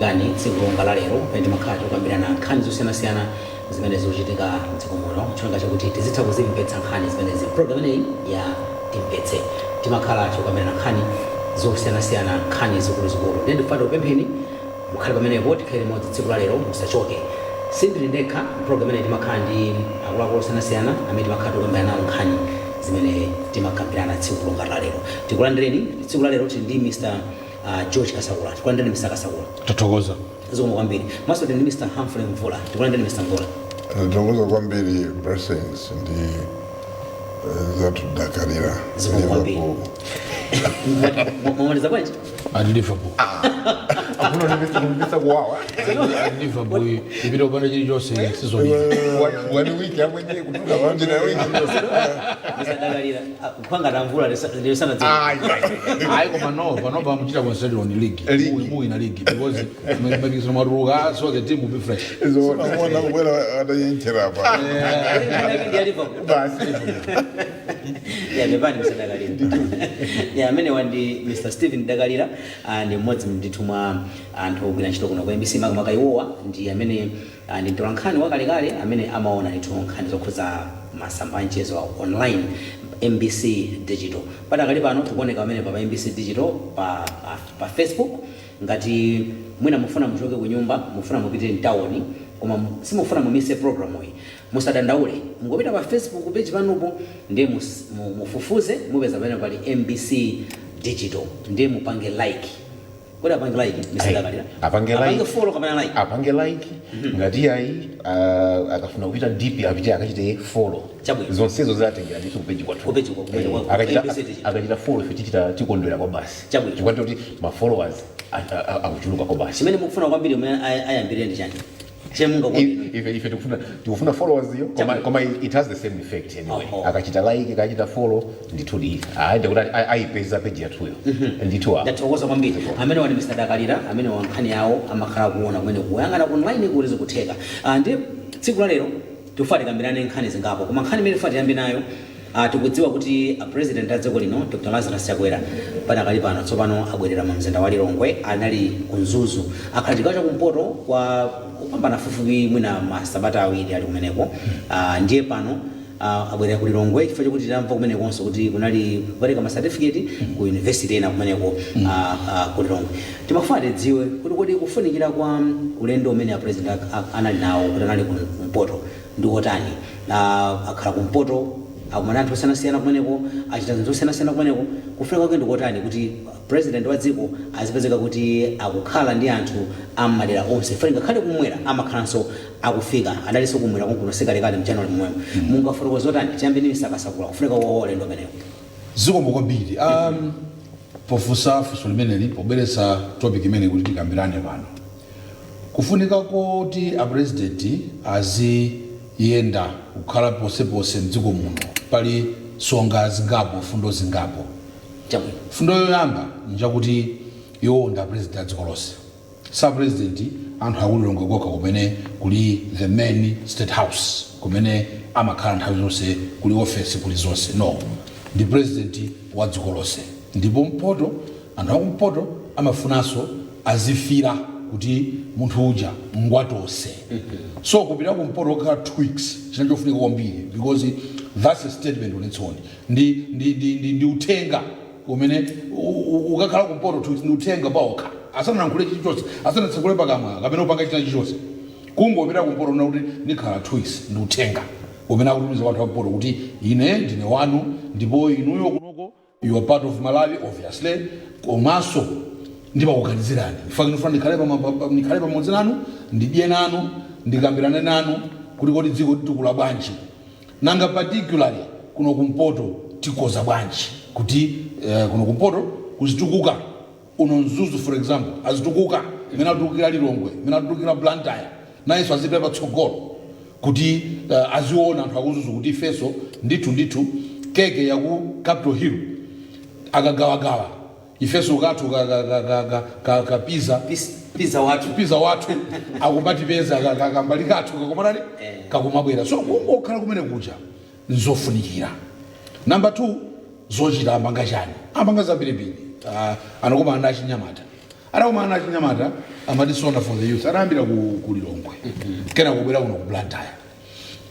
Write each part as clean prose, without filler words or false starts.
Gani tsiku longa la lero pamene timakhala tikukambirana nkhani zosiyanasiyana zimene zikuchitika mdziko muno, cholinga chakuti tizitha kuzimvetsa nkhani zimenezi. Program imeneyi ya Timvetse timakhala tikukambirana nkhani zosiyanasiyana, nkhani zikuluzikulu. Ndiye ndikufuna ndikupempheni mukhale pamenepo, tikhale limodzi tsiku la lero, musachoke. Sindili ndekha program imeneyi, timakhala ndi akuluakulu osiyanasiyana amene timakhala tikukambirana nawo nkhani zimene timakambirana tsiku longa la lero. Tikulandireni tsiku la lero. Tili ndi Mr George Kasakula. Tikulandireni, Mr Kasakula. Tathokoza. Zikomo kwambiri. Mwaso tili ndi Mr Humphrey Mvula. Tikulandireni, Mr Mvula. Tathokoza kwambiri, Blessings ndi zathu Dakalira. Zikomo kwambiri. Liverpool. Mwamaliza bwanji? Ati Liverpool. Akuna ndipisa kuwawa. Ati Liverpool ipita kupanda chilichonse season ino. One week amwenye kutuka kunjira wiki. Mr Dakalira, kukhanga tamvula lero sana dziko. Ayi, koma no, panopa muchita concentrate on league. League. Muwina league because mapikisano matuluka, so the team will be fresh. Sinamuona kubwera atayenchera apa. Ndi ya Liverpool. Basi. Ya, pepani, Mr Dakalira. Ya, amenewa ndi Mr Stephen Dakalira. Ndi mmodzi ndithu mwa anthu ogwira ntchito kuno ku MBC. Makamaka iwowa ndi amene ndi mtolankhani wakalekale amene amaona ndithu nkhani zokhuza masamba a mchezo a online, MBC Digital. Padakali pano tikuoneka pamene pa MBC Digital pa Facebook. Ngati mwina mufuna muchoke ku nyumba, mufuna mupite mtawoni, koma simufuna mumise program iyi, musadandaule, mungopita pa Facebook page panupo, ndiye mufufuze, mupeza pamene pali MBC Digital, ndiye mupange like. Kodi apange like, Mr Dakalira? Apange like. Apange follow kapena like? Apange like. Ngati ayi, akafuna kupita deep, apite akachite follow. Chabwino. Zonsezo zatengera ndithu kupage kwathu. Kupage kwa Akachita MBC Digital. Akachita follow, ife tichita tikondwera kwa basi. Chabwino. Chifukwa kuti ma followers akuchuluka kwa basi. Chimene mukufuna kwambiri umene ayambirire ndi chani chimene mungakonde? Ife tikufuna followers iyo, koma Chabwino. koma it has the same effect anyway. Oho. Akachita like, akachita follow, ndithu ayi, ndikuti ayipeza page yathuyo ndithu. Ndathokoza kwambiri. Amene wani Mr Dakalira, amene wa nkhani yawo amakhala kuona kumene kuyang'ana online kuti zikutheka. Ndi tsiku la lero tikufuna tikambirane nkhani zingapo, koma nkhani imene tifuna tiyambe nayo, tikudziwa kuti president a dziko lino, Dr Lazarus Chakwera, padakali pano tsopano abwerera mu mzinda wa Lilongwe. Anali ku Mzuzu, akhala chigawo chakumpoto kwa kupambana fupifupi mwina masabata 2 ali kumeneko. Ndiye pano abwerera ku Lilongwe chifukwa chokuti tamva kumenekonso kuti kunali kupereka ma certificate ku university ena kumeneko ku Lilongwe. Timafuna tidziwe kuti kodi kufunikira kwa ulendo umene a president anali nawo, kuti anali kumpoto, ndi wotani? Akhala kumpoto, akumana anthu osiyanasiyana kumeneko, achita zinthu zosiyanasiyana kumeneko. Kufunika kwake ndi kotani kuti president wa dziko azipezeka kuti akukhala ndi anthu ammadera onse? Funa ngakhale kumwera amakhalanso akufika, adalinso kumwera konkuno sikalekale mJanuary momwemo. Mungafotokoze zotani? Tiyambe ndi Mr Kasakula, kufunika kwa ulendo umenewo. Zikomo kwambiri. Pofunsa funso limeneli, pobweretsa topic imene kuti tikambirane pano, kufunika kuti apresidenti aziyenda kukhala posepose mdziko muno, pali songa zingapo, fundo zingapo. Fundo yoyamba njakuti iwo ndi apresident a dziko lonse, sa president anthu akulilongwe kokha kumene kuli the main State House, kumene amakhala nthawi zonse, kuli office, kuli zonse. No, ndi president wa dziko lonse, ndipo mpoto, anthu akumpoto amafunanso azifira kuti munthu uja ngwatonse. So kupita kumpoto kukhala 2 weeks china chofunika kwambiri, because that's a statement on its own. Ndi uthenga umene ukakhala kumpoto 2 weeks ndi uthenga paokha, asanalankhule chilichonse, asanatsekule pakamwa kapena upanga china chilichonse. Kungopita kumpoto na kuti ndikhala 2 weeks ndi uthenga umene akutumiza kwanthu akumpoto kuti ine ndine wanu, ndipo inuyo kunoko you are part of Malawi obviously, komanso ndimakuganizirani. Mfake ndifuna ndikhale pamodzi nanu, ndidye nanu, ndikambirane nanu kuti kodi dziko titukula bwanji, nanga particularly kuno kumpoto tikoza bwanji, kuti kuno kumpoto kuzitukuka, uno Mzuzu for example azitukuka imene atukukira Lilongwe, imene atukukira Blantyre, nayenso azipita patsogolo, kuti aziona anthu akuMzuzu kuti ifenso ndithu ndithu keke yaku Capital Hill akagawagawa, ifenso kathu ka pizza. Pizza wathu. Pizza wathu akumatipeza, kambali kathu kakumatani, kakumabwera. So kungokhala kumene kuja nzofunikira. Number two, zochita ambanga chani? Ambanga zambirimbiri. Anakumana ndi achinyamata. Atakumana na achinyamata, amati SONA for the youth, atayambira ku Lilongwe, kena kubwera kuno ku Blantyre.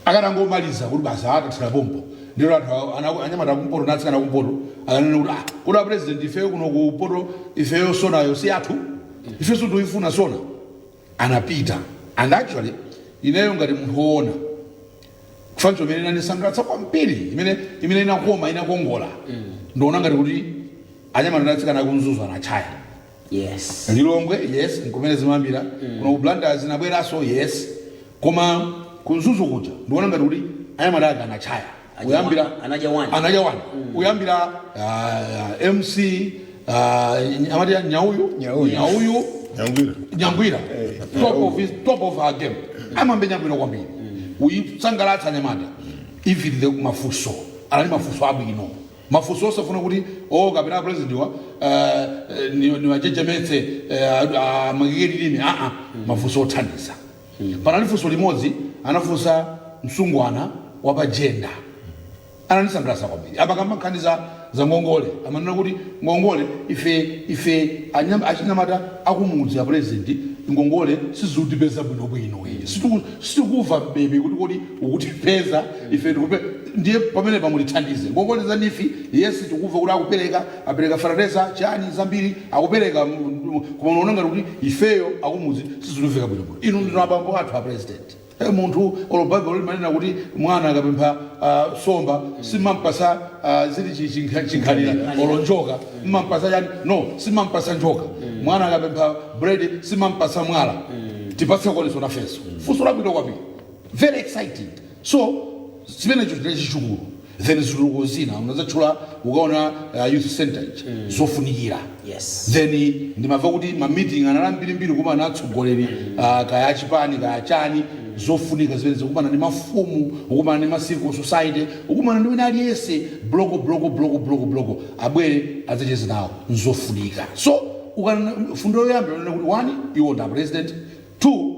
Akatangomaliza kuti basa atathira pompo, ndiro anthu anyamata akumpoto natsikana akumpoto akanena kuti, "Ah, kuti a president, ifeyo kuno kumpoto, ifeyo SONAyo si athu, ifenso tikuifuna SONA." Anapita, and actually ineyo ngati munthu woona kufanso imene inandisangalatsa kwambiri, imene inakoma, inakongola, ndiona ngati kuti anyamata natsikana aku Mzuzu anachaya. Lilongwe, yes, nkumene zimayambira. Kuno ku Blantyre zinabweranso, yes, koma ku Mzuzu kuja ndiona ngati kuti anyamata ake anachaya. Kuyambira Anadya wani. Anadya wani, kuyambira MC amati Nyauyu. Nyauyu. Nyauyu. Nyangwira. Nyangwira, top of her game, amambe nyangwira kwambiri uyisangalatsa anyamata. Even the mafunso anali mafunso abwino, mafunso osafuna kuti o kapena president wa niwajejemetse, amangike lilime. Aa, mafunso othandiza. Panali funso limodzi anafunsa msungwana wa gender, anandisangalatsa kwambiri. Amakamba nkhani za ngongole, amanena kuti ngongole ife achinyamata akumudzi ya president, ngongole sizikutipeza bwinobwino iyi. Sitikuva mbebe kuti kodi ukutipeza ife tikupe, ndiye pamene pamutithandize ngongole za NEEF. Yes, tikuva kuti akupereka, apereka fertilizer, chani, zambiri akupereka, koma unaona ngati kuti ifeyo akumudzi sizikufika bwinobwino. Inu ndinu abambo athu a president. Munthu olo Baibulo limanena kuti mwana akapempha somba simampasa zili chinkhanira olo njoka, mmampasa chani? No, simampasa njoka. Mwana akapempha bread simampasa mwala. Tipatse koneso nafenso. Funso labwino kwambiri, very exciting. So chimenecho chine chichukulu. Then zitukuko zina unazatchula, ukaona youth center ija, zofunikira. Then ndimamva kuti ma meeting anali mbirimbiri, kumana atsogoleri kaya achipani, kaya chani, zofunika zimene zikumana ndi mafumu, ukumana ndi ma civil society, ukumana ndi wina aliyense, bloko bloko bloko bloko bloko, abwere adzacheze nawo, nzofunika. So ukana fundo yoyamba yonena kuti one, iwo nda president; two,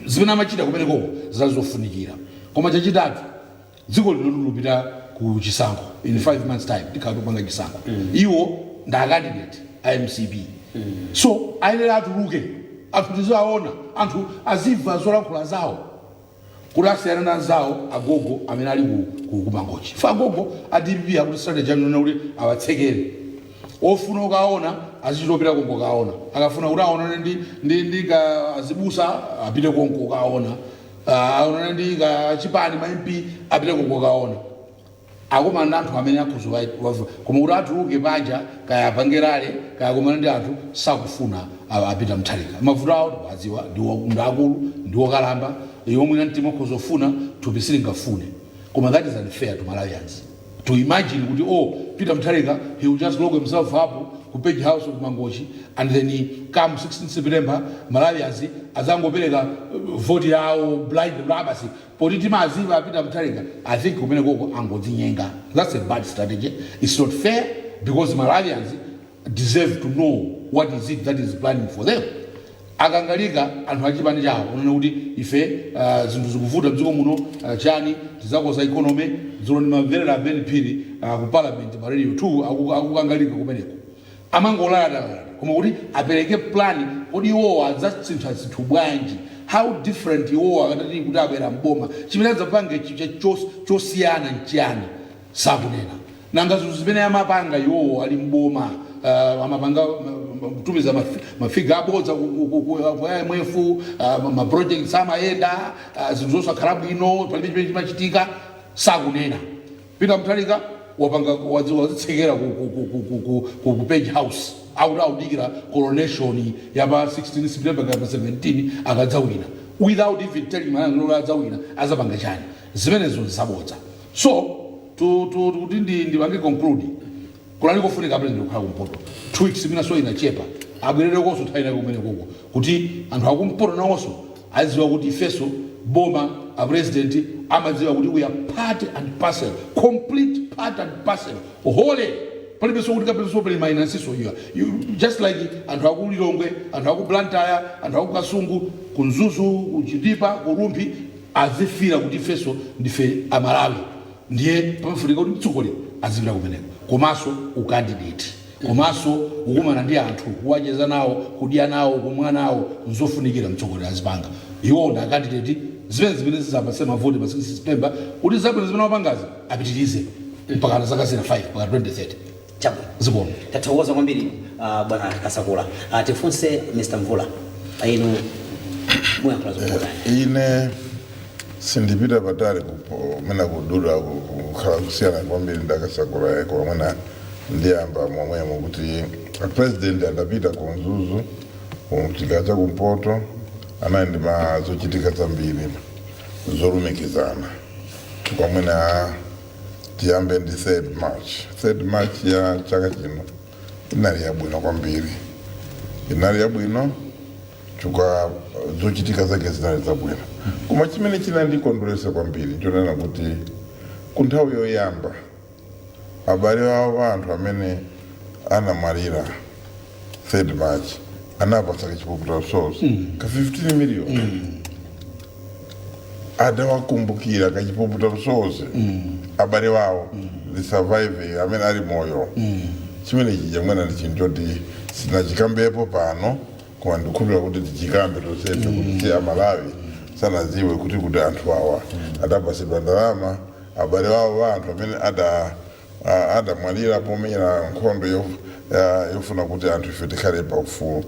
zimene amachita kumenekoko zinali zofunikira. Koma chachitatu, dziko lino lilupita ku chisankho. In 5 months time tikhala tikupanga chisankho. Iwo nda candidate a MCP, so ayenera atuluke, anthu tiziwaona, anthu azimva zolankhula zawo kuti asiyana na anzawo agogo amene ali ku Mangochi. Fa agogo a DPP akuti strategy yanena kuti awatsekere, ofuna ukaona azichitopita konko kaona, akafuna kuti aonane ndi ka azibusa apite konko kaona, aonane ndi ka chipani, ma MP, apite konko kaona, akomana ndi anthu amene akhuza wafa. Koma kuti atuluke panja, kaya apange rally, kaya akomana ndi anthu, sakufuna. Apita Mutharika, mavuto awo tikuwadziwa, ndi akulu, ndi okalamba. Iwo mwina mtima ukhoza kufuna, thupi silingafune. Koma that is unfair to Malawians to imagine kuti, oh, Peter Mutharika, he will just lock himself up ku Page House ku Mangochi and then he come 16 September, Malawians azangopereka vote yawo blind basi poti timaziva Peter Mutharika. I think kumene koko angodzinyenga. That's a bad strategy. It's not fair because Malawians deserve to know what is it that is planning for them. Akangalika anthu achipani chawo unena kuti ife zinthu zikuvuta mdziko muno, chani, tizakoza economy. Dzulo ndimamverera Ben Phiri ku parliament pa Radio 2, akukangalika kumeneko, amangolalalala, koma kuti apereke plan, kodi iwowo adzasintha zinthu bwanji? How different iwowo akatati kuti abwera mboma, chimene adzapange chosiyana nchiyani? Sakunena. Nanga zinthu zimene amapanga iwowo ali mboma, amapanga kutumiza ma figure abodza ku IMF, ma projects amayenda, zinthu zosakhala bwino, palibe chimene chimachitika. Sakunena. Peter Mutharika wapanga wazitsekera ku Page House, akuti akudikira coronation ya pa 16 September kapena 17 akadzawina, without even telling Malawi kuti adzawina azapanga chani. Zimenezo zabodza. So kuti ndipange conclude, kunali kofunika president kukhala kumpoto 2 weeks mina, so inachepa. Abwererekonso nthawi inake kumene koko kuti anthu akumpoto nawonso azidziwa kuti ifeso boma, a president amadziwa kuti we are part and parcel, complete part and parcel, whole. Palibenso kuti kapenso pali mainansiso iya. Just like anthu aku Lilongwe, anthu aku Blantyre, anthu aku Kasungu, ku Mzuzu, ku Chitipa, ku Rumphi, azifira kuti ifeso ndife Amalawi. Ndiye pamafunika kuti mtsogoleri azipita kumeneko, komanso u candidate. Komanso kukumana ndi anthu, kuwacheza nawo, kudya nawo, kumwa nawo, nzofunikira mtsogoleri azipanga. Iwo ndi akandidate, zimene zizapatse mavoti pa 6 September kuti zabwino zimene wapangazi apitirize mpaka zaka zina 5, mpaka 2030. Chabwino. Zikomo. Tathokoza kwambiri, bwana Kasakula. Tifunse Mr Mvula, inu muyankhula zokotani? Ine sindipita patali kumene kudula kukhala kusiyana kwambiri ndakasakula, koma mwina ndiyamba momwemo kuti president adapita ku Mzuzu, kuchigawo cha kumpoto. Anali ndi ma zochitika zambiri zolumikizana. Kwamwina tiyambe ndi 3rd March. 3rd March ya chaka chino inali yabwino kwambiri, inali yabwino chifukwa zochitika zake zinali zabwino. Koma chimene chinandikondweresa kwambiri nchonena kuti ku nthawi yoyamba abale awo, anthu amene anamwalira 3rd March, anapasa kachipukuta misozi ka 15 million. Adawakumbukira kachipukuta misozi abale wawo, the surviving amene ali moyo. Chimene chija mwina ndi chinthu choti sinachikambepo pano, koma ndikukhulupirira kuti tichikambe tonsefe, kuti si Amalawi sanadziwe kuti anthu awa adapasidwa ndalama, abale wawo wa anthu amene adamwalira pomenyera nkhondo yofuna kuti anthu ife tikhale paufulu.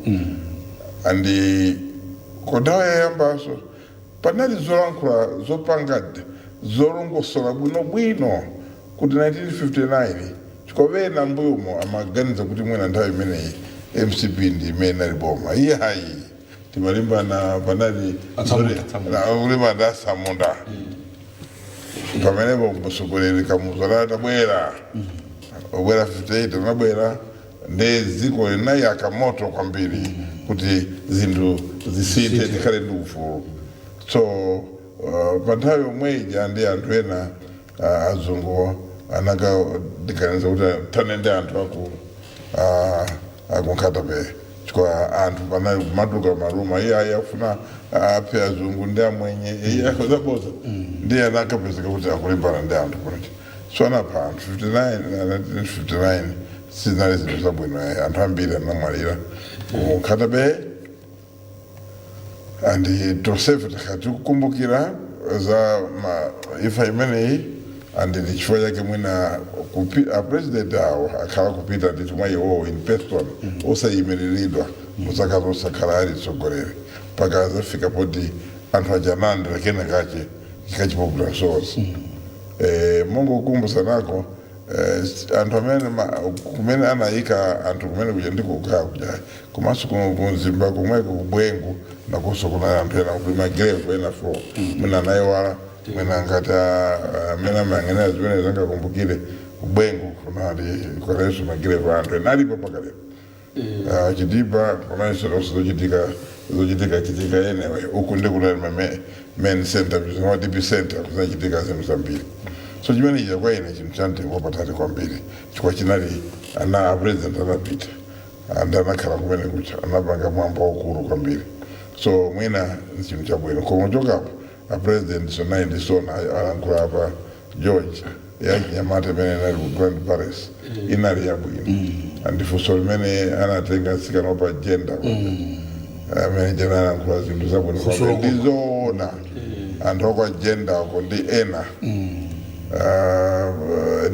Andi kunthawi yoyambaso panali zolankhula zopanga zolongosola bwinobwino kuti 1959 chikovena mbuyomo amaganiza kuti mwina nthawi imeneyi MCP ndi imene inali boma. Iyayi, timalimbana panali Atsamunda. kulimbana ndi asamunda. Pamenepo mtsogoleri Kamuzu atabwera, obwera 58, anabwera ndi dziko linayaka moto kwambiri kuti zinthu zisinthe, tikhale ndi ufulu. So pa nthawi yomwe ija ndi anthu ena, azungu anakadiganiza kuti thane ndi anthu aku Nkhata Bay, chifukwa anthu panali kumatuka ma rumour, iye ayi, akufuna aphe azungu ndi amwenye, iye zaboza. Ndiye anakapezeka kuti akulimbana ndi anthu kunochi, so anapha anthu 59. 1959 sizinali zinthu zabwino, anthu ambiri anamwalira ku Nkhata Bay. Andi tonsefe takhala tikukumbukira za imfa imeneyi. Andi ndi chifukwa chake mwina a president awo akhala kupita ndithu mwa iwowo in person, osayimiriridwa, muzaka zosakhala ali mtsogoleri, mpaka azafika poti anthu aja analandira kena kache kachipukuta msozi. Mongokumbutsa nako, anthu amene kumene anayika anthu kumene kuja ndikukhala kuja, komanso kumzimba komweko kubwengu nakonso kuna anthu ena, kuli ma grave ena 4. Mwina anayiwala, mwina ngati amene amayang'anira zimene zangakumbukire, kubwengu kunali kunalinso ma grave anthu ena alipo pakalero. Chitipa kunalinso lonse zochitika chitika. Anyway, uku ndi kunali ma main center, ma DP center, kunachitika zinthu zambiri. So chimene chija kwa ine chinthu cha mtengo wapatali kwambiri, chifukwa chinali ana a president anapita and anakhala kumene kucha, anapanga mwambo waukulu kwambiri. So mwina ndi chinthu chabwino. Koma chokapo a president sonayi ndi sona alankhula apa George ya chinyamata imene inali ku Grand Palace, inali yabwino. Andifunso limene anatenga atsikana pa agenda amene jana alankhula zinthu zabwino Funso kwambiri. lokoma. Ndizoona anthu akwa agenda ako ndi ena,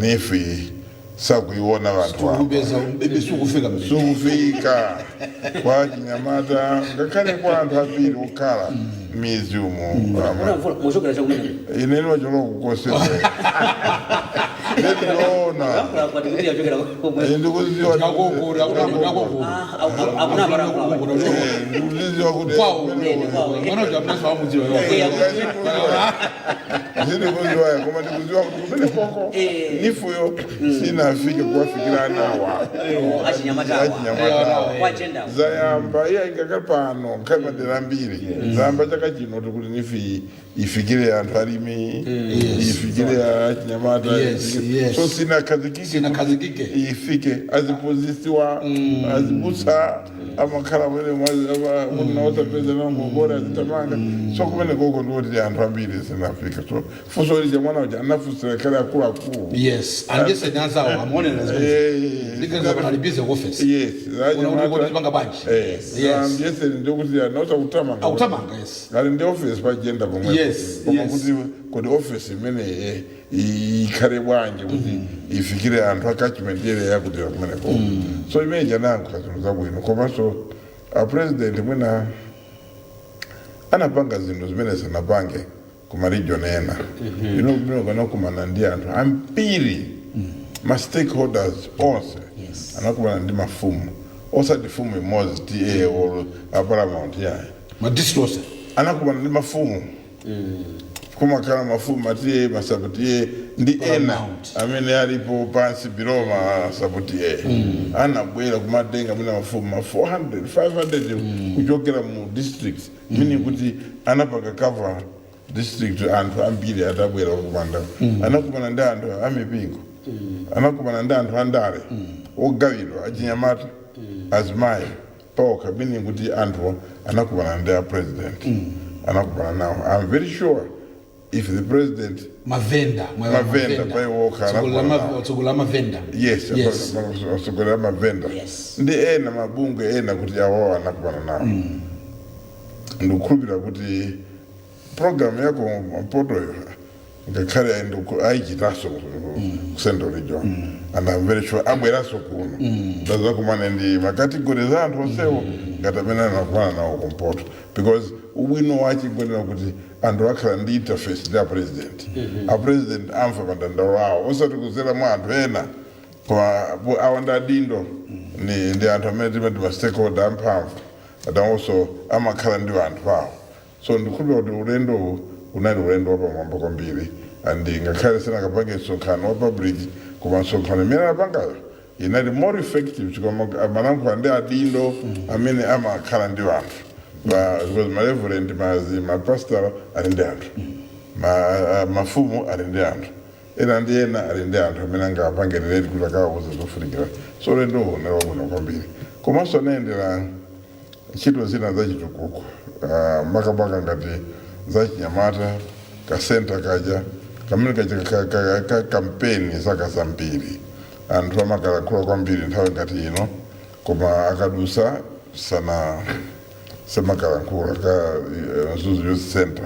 nifi sakuiona vanthu apa. Tikupeza bebe sikufika mmene. Sikufika kwa chinyamata, ngakhale kwa anthu ambiri okhala m'mizi umo. Mvula, muchokera chakumene? Ineni wachoka kukosera, ndinoona. Kuti achokera komwe. Ndikuziwa. Ndakokora, ndakokora. Akunapara. Ndikuziwa kuti Kwawo. Kwawo. Mwana uja amene wamudziwa iwo. Zindikuziwa, koma ndikuziwa kuti kumene koko nifuyo sinafike kuwafikira anawa. Achinyamatawa. Achinyamatawa. Kwa agenda. Zayamba iya ingaka pano nkhali madera ambiri zayamba chaka chino tikuti nifi ifikire anthu alimi, ifikire achinyamata. Yes. So sinakhazikike. Sinakhazikike. Ifike aziphunzisiwa, azibusa amakhala amene munaosapeza nangogora azitamanga. So kumene koko ndikuti anthu ambiri sinafika. So funso lija mwana uja anafunsira khale akuluakulu. Yes, andiyese nyanzawo amaonera zimene ndikeza ali busy ku office. Yes. Una kuti kuti panga bwanji. Yes. Ambiyeseni ndikuti anausa kutamanga. Akutamanga, yes. Ali ndi office pa agenda pomwe. Koma kuti office imene ikhale bwanji kuti ifikire anthu a catchment area yakutera kumeneko. So imene janankha zinthu zabwino. Komanso a president mwina anapanga zinthu zimene sanapange kuma region ena. Ino kumene kanakumana ndi anthu ambiri, ma stakeholders onse. Anakumana ndi mafumu, osati fumu imodzi, TA or a paramount, yayi. Ma district onse. Anakumana ndi mafumu, kumakhala mafumu, ma TA, ma sub TA ndi ena Paramount. amene alipo pansi below ma sub TA. Anabwera kumatenga mwina mafumu ma 400, 500 kuchokera mu districts, meaning kuti anapanga cover district. Anthu ambiri atabwera kukumanda. Anakumana ndi anthu amipingo, anakumana ndi anthu andale ogawidwa, achinyamata, azimayi paokha, meaning kuti anthu anakumana ndi a president, anakumana nawo. I'm very sure if the president Mavenda. Mavenda, paiwokha anakumana nawo. Tsogola mavenda. Yes. Yes. Asogolera mavenda ndi ena mabungwe ena kuti awawo anakumana nawo. Ndikukhulupirira kuti program yako mpotoyo ngakhale ayichitanso ku Central Region, and I'm very sure abweranso kuno ndazakumana ndi ma category za anthu onsewo ngati amene anakumana nawo kumpoto, because ubwino wache ngonena kuti anthu akhala ndi interface ndi a president. A president amva madandaulo awo osati kuzera mwa anthu ena, koma awa ndi adindo, ndi anthu amene timati ma stakeholder amphamvu, and also amakhala ndi anthu awo. So ndikhulupira kuti ulendo unali ulendo wapamwamba kwambiri, and ngakhale sinakapange msonkhano wa public, koma msonkhano imene anapangayo inali more effective chifukwa amalankhula ndi adindo amene amakhala ndi anthu. Because ma reverend, mapastor ali ndi anthu, mafumu ali ndi anthu, ena ndi ena ali ndi anthu amene angapange relate kuti akawauza zofunikira. So ulendo uwu unali wabwino kwambiri. Komanso anayendera ntchito zina zachitukuko, makamaka ngati zachinyamata, ka center kaja kamene kaja ka kampeni zaka zambiri. Anthu amakalankhula kwambiri nthawi ngati ino, koma akadusa sana samakalankhula. Ka Mzuzu Youth Center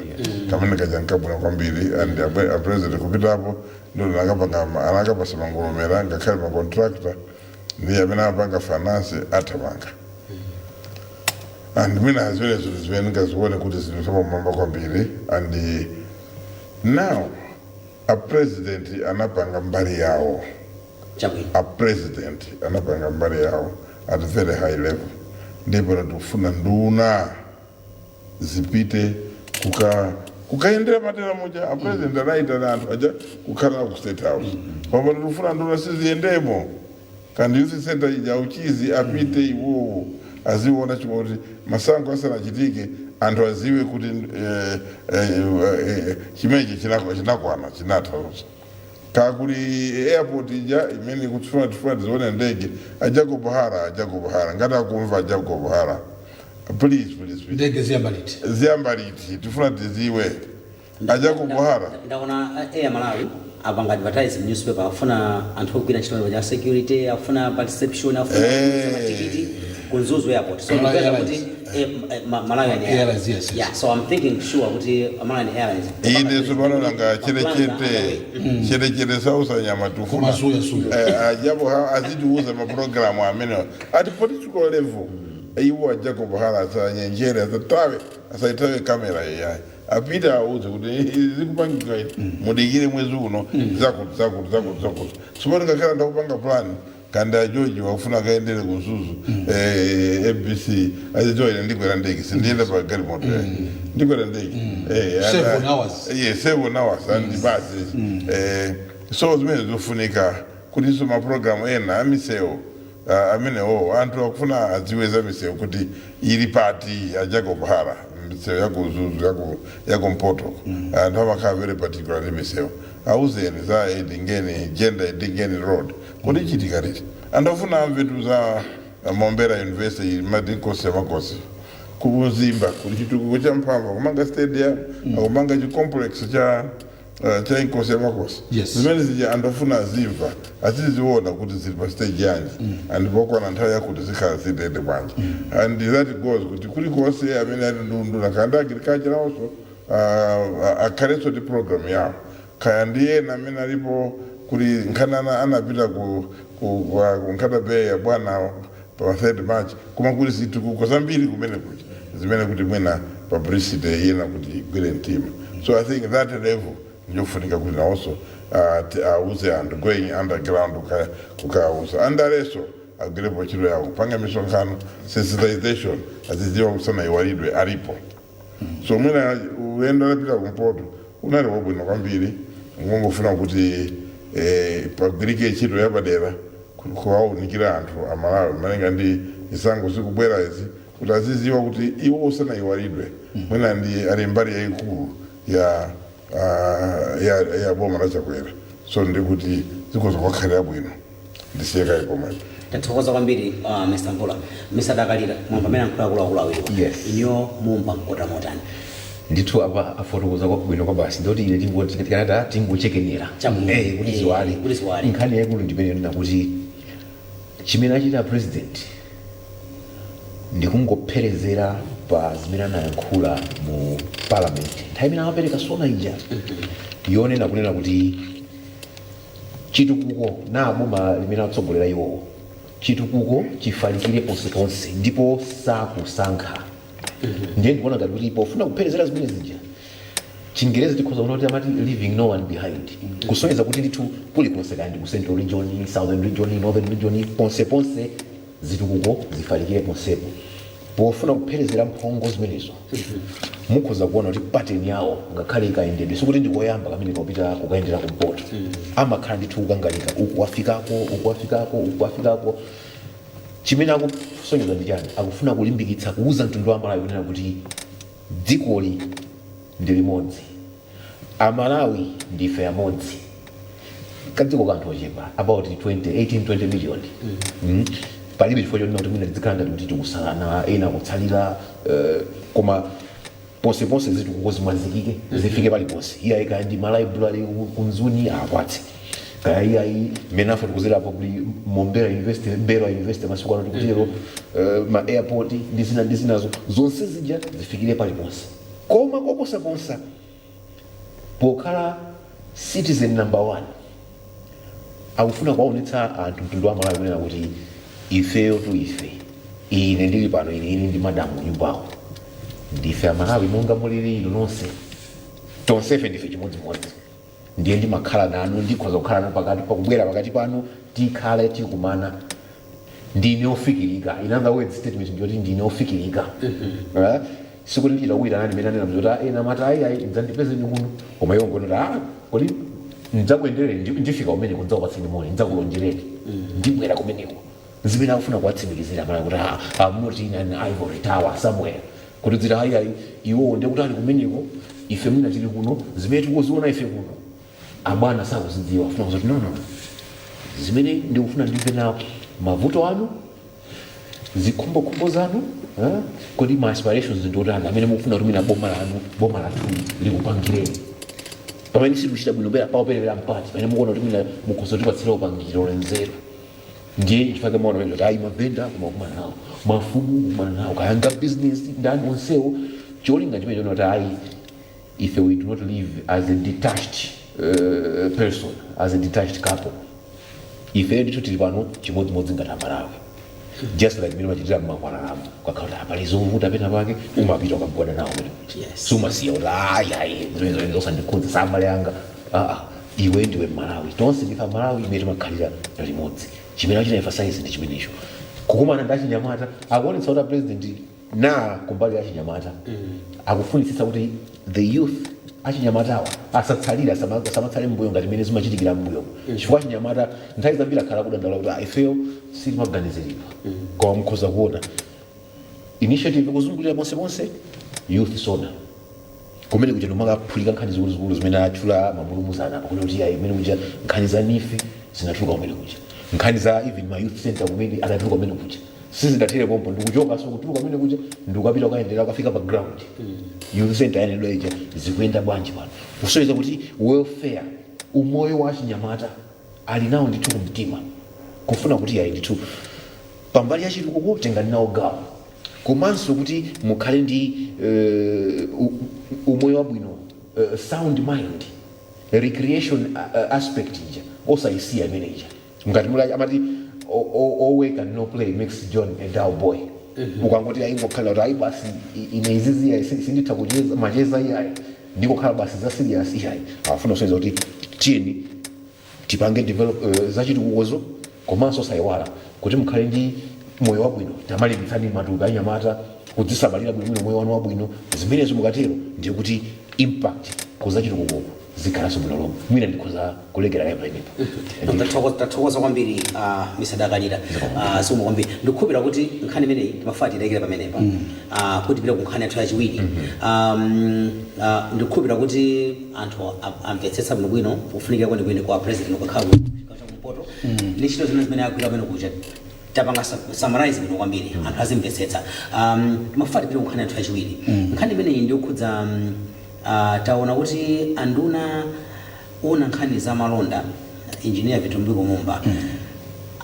kamene kaja nkabwino kwambiri, and a president kupitapo ndo anakapanga, anakapasa mangolomera ngakhale ma contractor ndi amene amapanga finance athamanga. And mwina zimenezo zimene ndingazione kuti zinthu zapamwamba kwambiri. And now a president anapanga mbali yawo. A president anapanga mbali yawo at very high level, ndipo tikufuna nduna zipite kukayendera madera muja. A president anayitana anthu aja kukhala ku State House, koma tikufuna nduna siziyendemo. Kandi youth center ija uchizi apite iwowo aziona, chifukwa kuti masankho asanachitike anthu aziwe kuti chimenechi chinakwana, chinatha lonse. Kakuli airport ija imene kutifuna tifuna tizione ndege. A Jacob Hara, a Jacob Hara, ngati akumva a Jacob Hara, please, please, please. Ndege ziyamba liti? Ziyamba liti? Tifuna tiziwe, a Jacob Hara. Ndaona Air Malawi apanga advertise newspaper, afuna anthu ogwira ntchito ya security, afuna pa reception, afuna matikiti ku Mzuzu Airport. So Malawi ndikuweza Airlines. kuti Malawian Airlines, yes. Yeah, so I'm thinking sure kuti Malawian Airlines. Ine tsopano nanga chelechete chelechete sausanyama tufuna. Koma suya suya. Ajabu azitiuza mapulogalamu amene ati political level. Iwo a Jacob Hara asanyenjere, asatawe, asaitawe kamera iyayi, apite auze kuti izi zikupangika izi, mudikire mwezi uno zakuti zakuti zakuti zakuti. Tsopano ngakhala ndakupanga plan kanda a George wakufuna akaendere ku Mzuzu, ABC azidziwa ine ndikwera ndege, sindiyenda pa galimoto yayi, ndikwera ndege. 7 hours. Yeah, 7 hours and basi. So zimene zofunika kutinso mapulogalamu ena amisewu, amenewo anthu akufuna adziwe za misewu kuti ili pati. A Jacob Hara, misewu yaku Mzuzu, yakumpoto, anthu amakhala very particular ndi misewu. Auzeni za Edingeni, gender Edingeni Road, kuti ichitika liti? Anthu afuna amvetu za Mombera University, madinkosi amakosi kumuzimba kuli chitukuko cha mphamvu, akumanga stadium, akumanga chicomplex cha Inkosi Yamakosi. Zimene zija anthu afuna azimva, aziziona kuti zili pa stage yanji and pokwana nthawi yakuti zikhala zilende bwanji. And that goes kuti kulikonse amene ali ndunduna kandi agriculture nawonso akhalenso ndi program yawo, kaya ndi ena amene alipo kuli nkhanana anapita ku Nkhata Bay ya bwana pa 3 March, koma kuli zitukuko zambiri kumene kuja zimene kuti mwina publicity iyena kuti igwire mtima. So I think that level njofunika kuti nawonso auze anthu, going underground kukauza andaleso agwirepo ntchito yawo, kupanga misonkhano, sensitization, azidziwa kusana iwalidwe alipo. So mwina ulendo anapita kumpoto unali wabwino kwambiri, ngongofuna kuti pagwirike ntchito yapadera kuwaunikira anthu Amalawi malinga ndi zisankho zikubwera izi, kuti aziziwa kuti iwo usanayiwalidwe mwina ndi ali mbali yayikulu ya boma la Chakwera. So ndikuti zikhoza kukhalira bwino. Ndisiye kayi pomwepo. Tathokoza kwambiri, Mr Mvula. Mr Dakalira, mwamva amene ankhula akuluakulu awiriwa. Yes. Iniyo mumva mkota motani? Ndithu apa afotokoza kwabwino kwa basi, ndoti ine tingoti tikanata tingochekenera. Chabwino. Kuti ziwale. Kuti ziwale. Nkhani yaikulu ndimene ndina kuti chimene achita president ndikungopherezera pa zimene anayankhula mu parliament nthawi imene amapereka SONA ija, yonena kunena kuti chitukuko na boma limene atsogolera iwowo, chitukuko chifalikire ponseponse ndipo sakusankha. Ndiye ndikuona ngati kuti pofuna kupherezera zimene zija, Chingerezi tikhoza kuona kuti amati "leaving no one behind", kusonyeza kuti ndithu kulikonse, kandi ku Central Region, Southern Region, Northern Region, ponseponse zitukuko zifalikire ponsepo. Pofuna kupherezera mphongo zimenezo, mukhoza kuona kuti pattern yawo ngakhale ikayendedwe, sikuti ndikoyamba kamene kapita kukayendera kumpoto, amakhala ndithu kukangalika, uku wafikako, uku wafikako, uku wafikako. Chimene akusonyeza ndi chani? Akufuna kulimbikitsa, kuuza mtundu wa Malawi kunena kuti dzikoli ndi limodzi, Amalawi ndife amodzi, kadziko kanthu ochepa about 20 18 20 million. Palibe chifukwa chonena kuti mwina tizikhala ngati kuti tikusalana, ena kutsalira, koma ponseponse zitukuko zimwazikike, zifike paliponse. Iyayi, kaya ndi malibrary kunzuni akwatse, kaya iyayi mmene afotokozerapo kuli Mombera University, Mbera University masiku ano tikutero, ma airport ndi zina ndi zinazo, zonse zija zifikire paliponse. Koma koposaposa, pokhala citizen number one, akufuna kuwaonetsa anthu, mtundu wa Malawi, kunena kuti ifeyo tu ife, ine ndili pano, ine ndi madamu nyumbako, ndife Amalawi monga mulili inu nonse, tonsefe ndife chimodzimodzi. Ndiye ndimakhala nanu, ndikhoza kukhala nanu pakati pakubwera pakati panu, tikhale tikumana, ndine ofikirika. In other words, statement ndiyoti ndine ofikirika. Eh? Sikuti ndichita kuwira nani mene anena mzoti ena amati ayi ayi dzandipezeni kuno, koma iwo ngonoti ah, kodi ndidzakuyendereni, ndifika kumeneko, ndidzakupatseni moni, ndidzakulonjereni, ndibwera kumeneko. Zimene akufuna kuwatsimikizira Malawi kuti ah, I'm not in an ivory tower somewhere, kuti dzira ayi ayi, iwowo ndiye kuti ali kumeneko, ife mwina tili kuno, zimene tikuziona ife kuno abwana sakuzidziwa. Afuna kuzoti no, no, zimene ndikufuna ndimve nawo mavuto anu, zikhumbokhumbo zanu, eh? Kodi ma aspirations ndi otani amene mukufuna kuti mwina boma lanu, boma lathu likupangireni pamene sitikuchita bwino pera paoperera mpati, pamene mukuona kuti mwina mukhoza kutipatsira upangiro lenzero? Ndiye chifukwa maona pamene kuti ayi, mavenda kumakumana nawo, mafumu kukumana nawo, kayanga business ndani, onsewo, cholinga chimene chona kuti ayi, ife we do not live as a detached person, as a detached couple. Ife ndithu tili pano chimodzimodzi ngati Amalawi, just like mene machitira mmakwalalamu, ukakhala kuti apali zovuta pena pake, umapita ukagwada nawo pene. Sumasiya kuti ayi ayi, zimene osandikhudza, sambale anga. Aa, iwe ndiwe Mmalawi, tonse ndife Amalawi, imene timakhalira limodzi. Chimene achita emphasize ndi chimenecho. Kukumana ndi achinyamata, akuonetsa kuti a president na kumbali ya achinyamata akufunitsitsa kuti the youth, achinyamatawa asatsalire, asamatsale mbuyo ngati mmene zimachitikira mbuyo, chifukwa achinyamata nthawi zambiri akhala kudandaula kuti "Ah, ifeyo sitimaganiziridwa." Koma mukhoza kuona initiative kuzungulira ponseponse, youth SONA. Kumene kuja ndimakaphulika nkhani zikuluzikulu zimene atchula mamulumuzana apa, kuti ayi, kumene kuja nkhani za NEEF zinatuluka, kumene kuja nkhani za even ma youth center kumene anatuluka kumene kuja. Sizidathere pompo, ndikuchoka so kutuluka kumene kuja, ndikukapita kukayendera, kukafika pa ground, youth center yanedwa ija zikuyenda bwanji pano, kusonyeza kuti welfare, umoyo wa chinyamata ali nawo ndithu kumtima, kufuna kuti ayi ndithu pambali ya chitukuko tengani nawo gawo, komanso kuti mukhale ndi umoyo wabwino, sound mind, recreation aspect ija osayisiya imene ija. Ngati muli amati all work and no play makes John a dull boy. Ukangoti ayingokhala kuti ayi basi, ine izizi ayi, sinditha kucheza macheza iyayi, ndikokhala basi za serious iyayi, afuna kusonyeza kuti tiyeni tipange develop zachitukukozo, komanso sayiwala kuti mukhale ndi moyo wabwino, tamalimbitsani matupi anyamata kudzisamalira bwinobwino, moyo wanu wabwino. Zimenezo mukatero ndiye kuti impact kuzachitukuko zikhalanso bwino lomwe. Mwina ndikhoza kulekera kaye pamenepo. Tathokoza kwambiri, Mr. Dakalira, zikomo kwambiri. Ndikukhulupirira kuti nkhani imeneyi timafuna tilekere pamenepa, kuti tipite ku nkhani yathu yachiwiri. Ndikukhulupirira kuti anthu amvetsetsa bwinobwino kufunikira kwenikweni kwa president kukhala ku chigawo chakumpoto ndi ntchito zimene zimene agwira pamene kuja. Tapanga summarize bwino kwambiri, anthu azimvetsetsa. Timafuna tipite ku nkhani yathu yachiwiri. Nkhani imeneyi ndiyokhudza taona kuti anduna ona nkhani za malonda, Engineer Vitumbiko Mumba,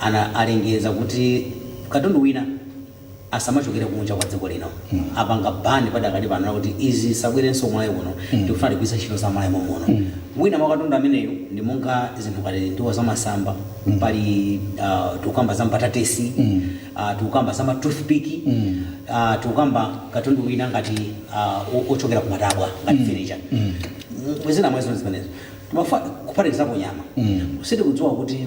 ana alengeza kuti katundu wina asamachokere kunja kwa dziko lino. Apanga ban padakali pano kuti izi sabwerenso mwayi kuno, tikufuna tigwiritse ntchito za mwayi momuno. Wina mwa katundu ameneyu ndi monga zinthu ngati ndiwo zamasamba, pali tikukamba za mbatatesi, tikukamba za ma toothpick, tikukamba katundu wina ngati ochokera kumatabwa ngati furniture, mwizina mwezo zimenezo. Kuphatikizapo nyama. Sitikudziwa kuti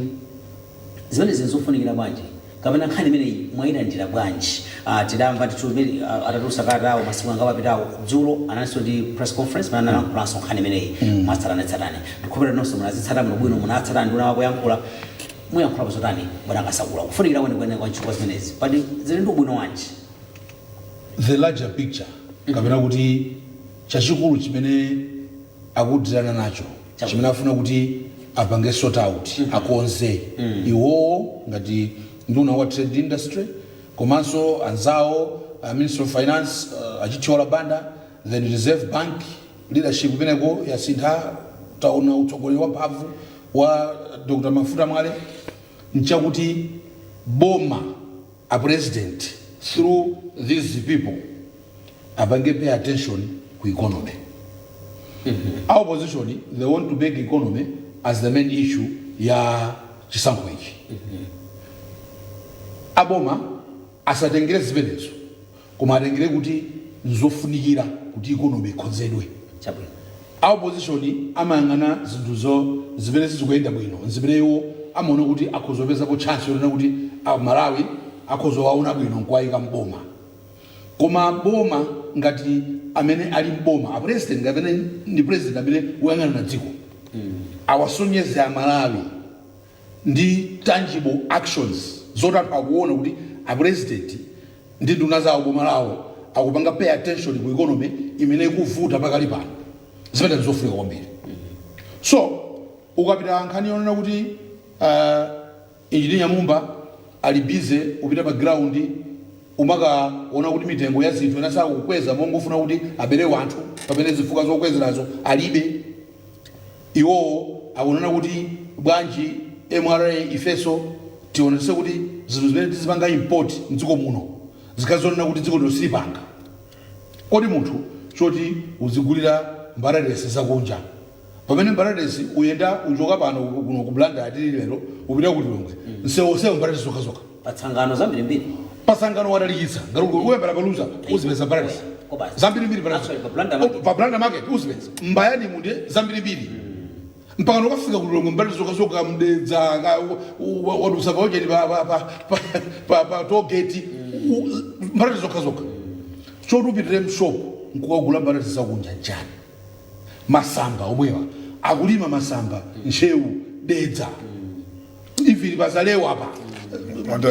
zimene zinizofunikira bwanji kapena nkhani imeneyi mwayilandira bwanji. Tidamva tithu imene atatulutsa kalatawo masiku anga apitawo. Dzulo analinso ndi press conference pamene analankhulaso nkhani imeneyi mwatsatanetsatane. Ndikhulupirira nonse munazitsata bwinobwino, munatsata nduna wakuyankhula. Muyankhulapo zotani, bwana Kasakula, kufunikira kwenikweni kwa ntchito zimenezi pali zili ndi ubwino wanji? The larger picture, kapena kuti chachikulu chimene akudirana nacho, chimene afuna kuti apange sort out, akonze iwowo ngati nduna wa trade industry komanso anzawo, Minister of Finance, Achithyola Banda, then Reserve Bank leadership imeneko yasintha, taona utsogoleri wamphamvu wa Dr. Mafuta Mwale, nchakuti boma, a president through these people, apange pay attention ku economy. Our opposition, they want to make economy as the main issue ya chisankho ichi. Aboma asatengere zimenezo, koma atengere kuti nzofunikira kuti economy ikonzedwe. A opposition amayang'ana zinthuzo zimene sizikuyenda bwino, zimene iwo amaona kuti akhozopezapo chance yonena kuti a Malawi akhozowaona bwino nkuwayika mboma. Koma boma ngati amene ali mboma, a president ngati amene ndi president amene woyang'anira dziko, awasonyeze Amalawi ndi tangible actions zoti anthu akuona kuti a president ndi nduna zawo, boma lawo, akupanga pay attention ku economy imene ikuvuta pakali pano. Zimene ndizofunika kwambiri. So ukapita nkhani yonena kuti Engineer Mumba ali busy upita pa ground umakaona kuti mitengo ya zinthu ena sakukweza mongofuna kuti abere wanthu, pamene zifukwa zokwezerazo alibe. Iwowo akunena kuti bwanji MRA ifeso tionetse kuti zinthu zimene tizipanga import mdziko muno zikazonena kuti dziko lino silipanga. Kodi munthu choti uzigulira mbatatesi zakunja, pamene mbatatesi uyenda uchoka pano kuno ku Blantyre tili lero upita ku Lilongwe, msewu mbatatesi zokhazokha? Patsangano zambirimbiri. Pasangano watalikitsa ngati uyambira paluza uzipeza mbatatesi Kobasi. zambirimbiri mbatatesi. Actually, pa Blantyre market. Pa Blantyre market uzipeza mbayani munde zambirimbiri mpaka nokafika ku Lilongwe, mbatatesi zokhazokha, mdedza wadusa paojeni pa tollgate, mbatatesi zokhazokha. Choti upitire mshop nkukagula mbatatesi zakunja njani? Masamba omwewa akulima masamba, Ntcheu, Dedza, even pazalewa apa,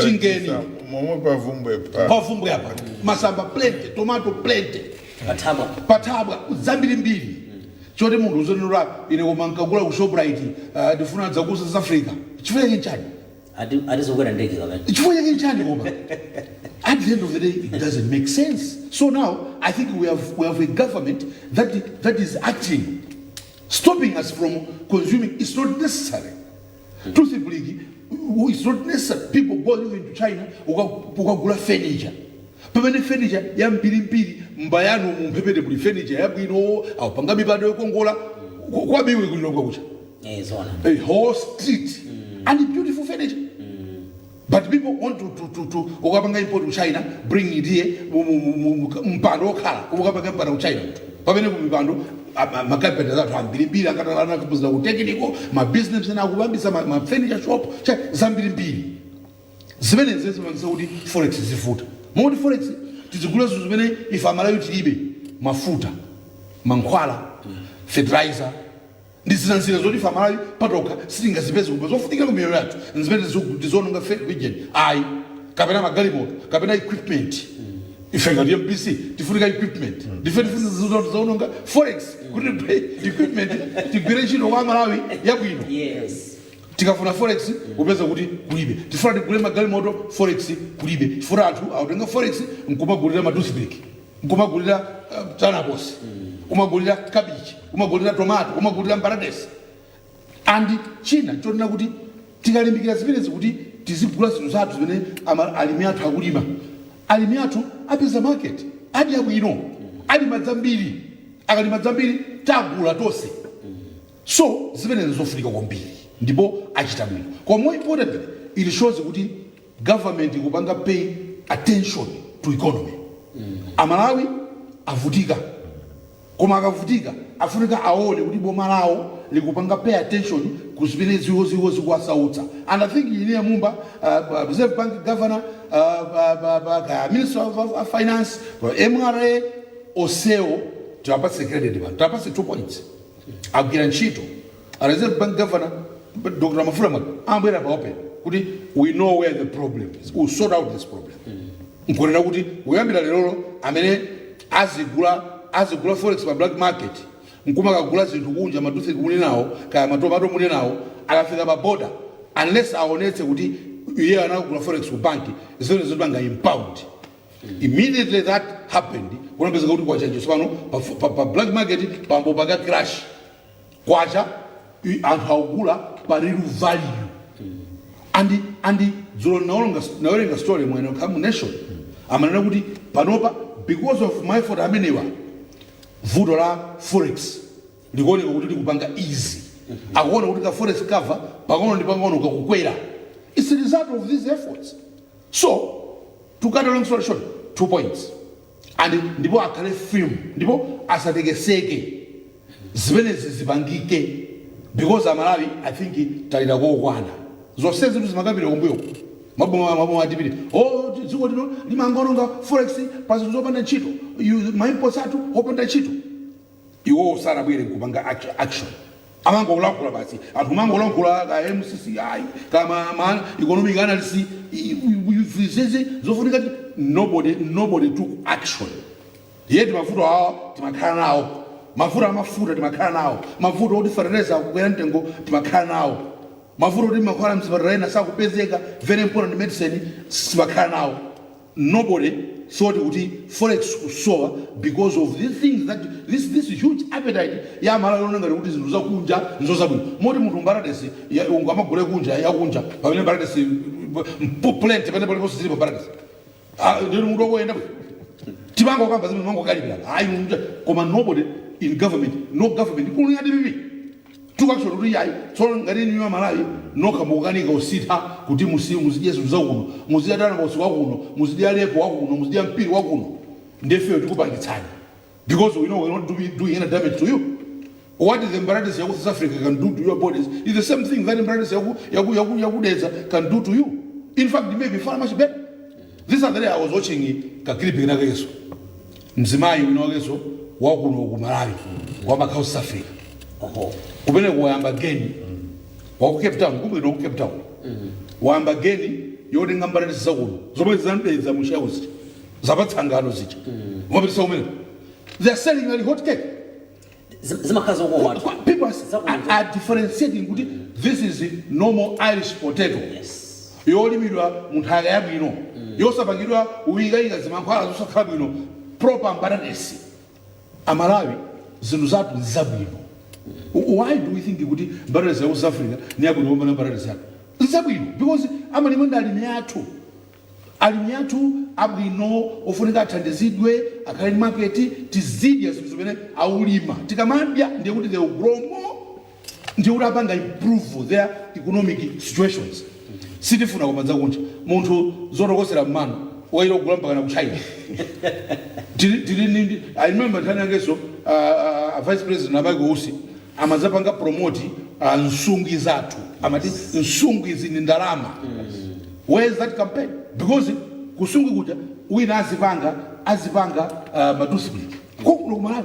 Chingeni, momwe pavumbwe pa pavumbwe apa masamba plenty, tomato plenty. Pathabwa. Pathabwa zambirimbiri choti munthu uzonenera ine koma nkagula ku Shoprite, ndifuna dzaku South Africa. Chifukwa chake nchani? Atizokwera ndege kapena? Chifukwa chake nchani? Koma at the end of the day it doesn't make sense. So now I think we have a government that is acting, stopping us from consuming. It's not necessary. Truthfully, it's not necessary. People go even to China ukagula furniture, pamene furniture ya mbirimbiri mbayanu mumphepete muli furniture yabwino, awapanga mipando yokongola kwabiwe kulilongwe kucha. Eh, zona. A whole street and beautiful furniture. But people want to ukapanga import ku China, bring it here, mpando okhala ukapanga mpando ku China, pamene ku mipando makapenta zathu ambirimbiri akatalana kupuzira ku technical ma business ena akupambisa ma furniture shop zambirimbiri zimene zimapangisa kuti forex zivuta, moti forex tizigula zinthu zimene ife Amalawi tilibe: mafuta, mankhwala, fertilizer ndi zina zoti ife Amalawi patokha sitingazipeze koma zofunikira ku miyoyo yathu, zimene tiziononga region ayi, kapena magalimoto, kapena equipment. Ife ngati MBC tifunika equipment, ndife tifuna zaononga forex kuti tigule equipment, tigwire ntchito kwa Amalawi yabwino. Tikafuna forex kupeza kuti kulibe. Tifuna tigule magalimoto, forex kulibe. Tifuna anthu akutenga forex nkumagulira ma toothpick, nkumagulira tanaposi, kumagulira cabbage, kumagulira tomato, kumagulira mbatatesi. And china chonena kuti tikalimbikira zimenezi kuti tizigula zinthu zathu zimene alimi athu akulima, alimi athu apeza market, adya bwino, alima zambiri. Akalima zambiri tagula tonse. So zimenezi zofunika kwambiri ndipo achita bwino. Koma more importantly, it shows kuti government ikupanga pay attention to economy. Amalawi avutika, koma akavutika afunika aone kuti boma lawo likupanga pay attention ku zimene ziwo zikuwasautsa. And I think ine Mumba, Reserve Bank governor, Minister of Finance, MRA, osewo tiwapatse credit pano, tiwapatse 2 points, agwira ntchito. A Reserve Bank governor, Dr Mafula Mwaka, ambwera pa open kuti we know where the problem is, we sort out this problem, nkunena kuti kuyambira lerolo amene azigula forex pa black market nkumakagula zinthu kunja, ma toothpick muli nawo, kaya matomato muli nawo, akafika pa border, unless aonetse kuti iye anakugula forex ku banki, zimene zotipanga impound immediately. That happened, kunapezeka kuti kwacha tsopano pa black market pambo paka crash. Kwacha anthu akugula pa real value. And dzulo nawerenga story mwene mu Nation, amanena kuti panopa because of my effort amenewa, vuto la forex likuoneka kuti likupanga easy, akuona kuti ka forex cover pang'ono ndi pang'ono kakukwera. It's the result of these efforts. So to cut a long story short, 2 points, and ndipo akhale firm, ndipo asatekeseke, zimenezi zipangike, because Amalawi I think talira kokwana. Zonse zinthu zimakambira kumbuyo, maboma atipiti, oh, dziko lino limangononga forex pa zinthu zopanda ntchito, ma imports athu opanda ntchito. Iwowo sanabwere kupanga action, amangolankhula basi. Anthu mangolankhula ka MCCI kama ma economic analyst zeze zofunika. Nobody took action yet. Mavuto awa timakhala nawo, mavuto amafuta timakhala nawo, mavuto oti fertilizer akukwera mtengo timakhala nawo, mavuto oti mankhwala mzipatala ena sakupezeka, very important medicine, timakhala nawo. Nobody thought kuti forex kusowa because of these things, that this huge appetite ya Malawi yonena ngati kuti zinthu zakunja nzozabwino, moti munthu mbatatesi ungamagule kunja yakunja pamene mbatatesi plenty pamene paliponse zilipo mbatatesi. Ah, ndinu munthu woyenda timango kamba zimene mango kalipira ayi munthu. Koma nobody in government, no government including DPP, took action kuti yayi, tsono ngati inu Malawi nokha mukukanika usitha kuti muzidye zinthu zakuno, muzidya tanabosi wakuno, muzidya lepo wakuno, muzidya mpiri wakuno, ndefeyo tikupangitsani, because we know we're not doing any damage to you. What the mbatatesi yaku South Africa can do to your bodies is the same thing that mbatatesi yakudedza can do to you. In fact, it may be far much better. This other day I was watching ka clip kinakeso, mzimayi wina wakeso wakuno ku Malawi wamakhala South Africa. Kumene wayamba geni waku Cape Town, kumene ku Cape Town wayamba geni yotenga mbatatesi zakuno zomwe zamdedza mu shelves zapatsangano zija, umapitisa kumene. They are selling like hot cake. Zimakhala zokoma. People are differentiating kuti this is normal Irish potato yolimidwa munthaka yabwino, yosapangidwa uyikayika zimankhwala zosakhala bwino, proper mbatatesi. Amalawi, zinthu zathu nzabwino. Why do we think kuti mbatatesi ya South Africa ni yabwino kupambana mbatatesi yathu? Nzabwino because amalima ndi alimi athu, alimi athu abwino ofunika athandizidwe, akhale ndi market, tizidya zinthu zimene aulima. Tikamadya ndiye kuti they will grow more, ndiye kuti apanga improve their economic situations. Sitifuna kumadza kunja munthu zotokosera mmano waira kugula mpaka na ku China. I remember nthawi yangeso vice president a Michael Usi amadzapanga promote nsungwi zathu, amati nsungwi izi ni ndalama. Where is that campaign? Because kusungwi kuja wina azipanga ma toothpick. Kokuno kumalawi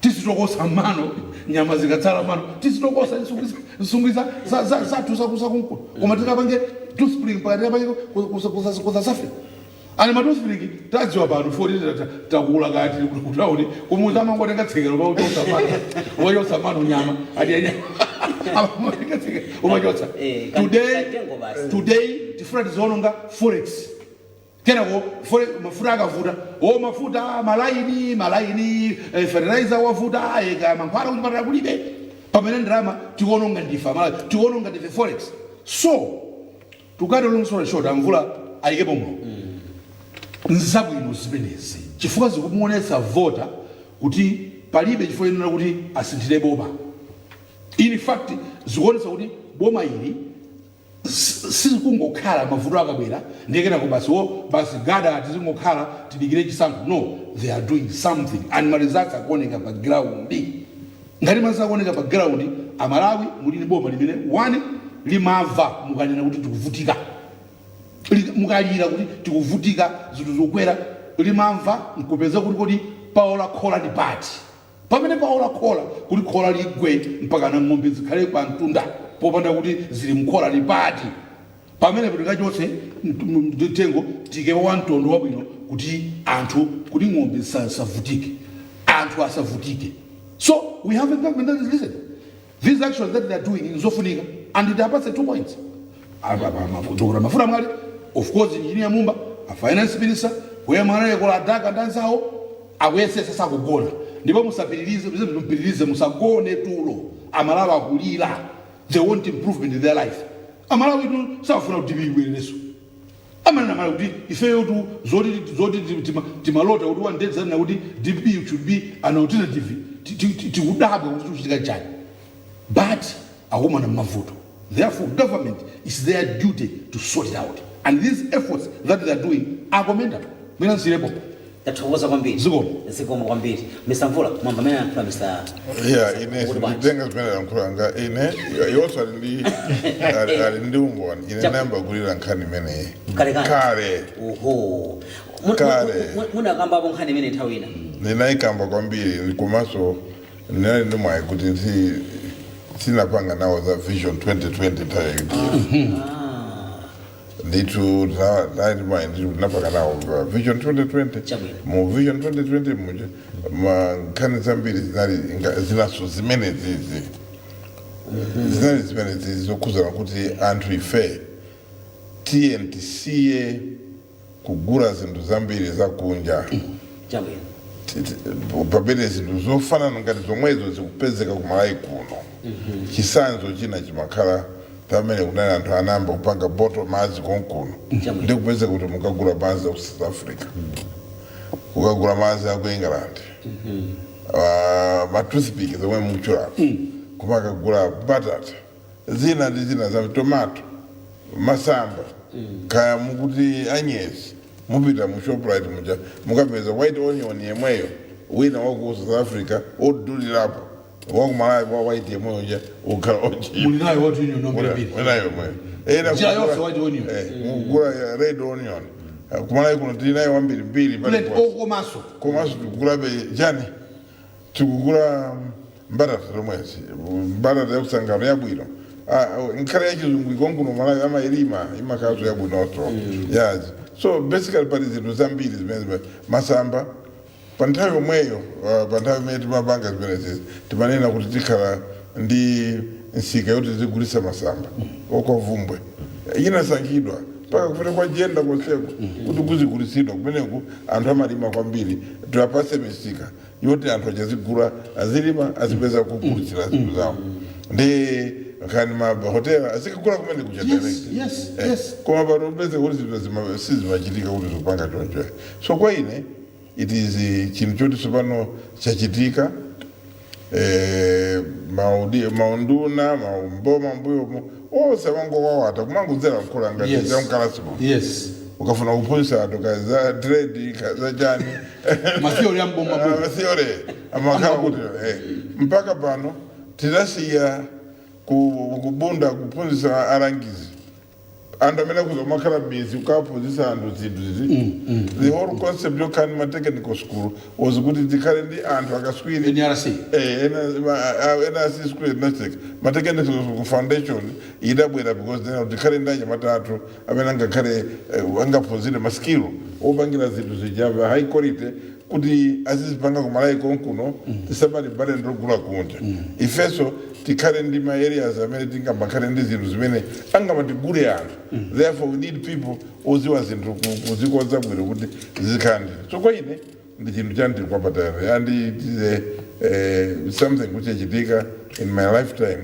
tizitokosa mano, nyama zikatsala mano tizitokosa nsungwi zathu zakunkuno, koma tikapange toothpick mpaka tikapange ku South Africa. Ani ma toothpick tadziwa pano foti takula kati kutauni kumuza amangotenga tsekero pauchotsa mano, wachotsa mano nyama ati amangotenga tsekero umachotsa. Today Katengo basi. Today tifuna tiziononga forex. Kenako mafuta akavuta o mafuta malaini malaini, fertilizer wavuta, mankhwala kuchipatala kulibe, pamene ndalama tikuononga ndife Amalawi, tikuononga ndife forex. So to cut a long story short, amvula ayikepo muno nzabwino zimenezi chifukwa zikumuonetsa vota kuti palibe chifukwa chenera kuti asinthire boma. In fact, zikuonetsa kuti boma ili sizikungokhala mavuto akabwera ndiye kenako basi wo basi gada tizingokhala tidikire chisankho. No, they are doing something and ma results akuoneka pa ground. Ngati ma results akuoneka pa ground, Amalawi mulini boma limene one limamva mukanena kuti tikuvutika, mukalira kuti tikuvutika, zinthu zikukwera, limamva nkupeza kuti kodi paola khola ndi pati, pamene paola khola kuti khola ligwe mpaka na ng'ombe zikhale pa mtunda popanda kuti zili mkhola ndi pati, pamene tikachotse mtengo tikepo wa mtondo wabwino kuti anthu, kuti ng'ombe zisavutike, anthu asavutike. So we have a government that is listening. These actions that they are doing nzofunika and it apatse 2 points. Dr Mafuta Mwale, of course Engineer Mumba, a finance minister, kuyamwana adaka ndanzawo akuyesesa, sakugona. Ndipo musapitirize, mupitirize, musagone tulo. Amalawi akulira, they want improvement in their life. Amalawi tu safuna kuti ibwerereso. Amanena mala kuti ifeyo tu zoti timalota kuti one day zanena kuti DPP should be an alternative. Tikudabwa kuti tikuchitika chani, but akumana mavuto. Therefore government is their duty to sort it out and these efforts that they are doing are commendable. Mwina nsirepo. Tathokoza kwambiri. Zikomo. Zikomo kwambiri. Mr Mvula, mwamba amene anayankhula Mr Yeah, ine Kuti bwanji? nditenga zimene yankhulanga ine yonso ali ndi umboni. Ine nayamba kulira nkhani imeneyi Kale kale. kale. Oho. Kale. Munakambapo nkhani imene nthawi ina? Ndinayikamba kwambiri, komanso ndinali ndi mwayi kuti tinapanga nawo za Vision 2020 nthawi yakuti ndithu nali ndi mwayi ndithu tinapanga nawo pa Vision 2020. Chabwino. Mu Vision 2020 muja ma nkhani zambiri zinali zinaso zimene zizi zinali zimene zizi zokhuzana kuti anthu ife tiye tisiye kugula zinthu zambiri zakunja. Chabwino. Pamene zinthu zofanana ngati zomwezo zikupezeka kumalawi kuno. Chisanzo china chimakhala pamene kunali anthu anayamba kupanga bottle madzi konkuno, Chabwino. ndi kupezeka kuti mukagula madzi aku South Africa, kukagula madzi aku England, ma toothpick zomwe mukuchulapo, kumakagula batata, zina ndi zina za tomato, masamba, kaya mukuti anyezi. Mupita mu Shoprite muja mukapeza white onion yemweyo wina waku South Africa odulirapo, wakumalawi wa white yemweyo uja ukhala ochipa. Muli nayo white onion nombirembiri. Winayo yemweyo ena Njira yonse white onion. Mukugula red onion kumalawi kuno tili nayo wambirimbiri plate paliponse. Okomanso. Komanso tikugulabe chani, tikugula mbatata zomwezi, mbatata yakusangano yabwino. Nkhale yachizungu ikonkuno Malawi amayilima, imakhalanso yabwinonso yazi. So basically pali zinthu zambiri zimene masamba. Pa nthawi yomweyo, pa nthawi imene timapanga zimenezi, timanena kuti tikhala ndi msika yoti zigulitsa masamba okwavumbwe, inasankhidwa mpaka kufika kwa jenda konseko kuti kuzigulitsidwa kumeneku. Anthu amalima kwambiri, tiwapase misika yoti anthu achazigula, azilima, azipeza kugulitsira zinthu zawo, ndi kani mahotela azikagula kumene kucha direct. Koma pano upeze kuti zinthu sizimachitika kuti zikupanga choncho. So kwa ine it is chinthu choti tsopano chachitika. Maunduna maumboma mbuyomo onse amangowawata kumangodzera mkhola ngati chamkalasimo. Ukafuna kuphunzitsa anthu kaza trade, kaza chani, Ma theory amboma. Ma theory amakhala kuti mpaka pano tinasiya kubunda kuphunzitsa alangizi, anthu amene akuza kumakhala m'mizi kukaphunzitsa anthu zinthu zizi. The whole concept yokhala ndi ma technical school was kuti tikhale ndi anthu akaswiri. NRC. NRC school nasek ma technical foundation idabwera because then tikhale ndi anyamata athu amene angakhale angaphunzire ma skill opangira zinthu zija high quality kuti azizipanga kumalawi konkuno, tisamalimbane ndogula kunja. Ifenso tikhale ndi ma areas amene tingamakhale ndi zinthu zimene angamatigule anthu. Therefore we need people oziwa zinthu kuzikonza bwino kuti zizikhala ndi. So kwa ine ndi chinthu chandikwapatali and it is something which chachitika in my lifetime.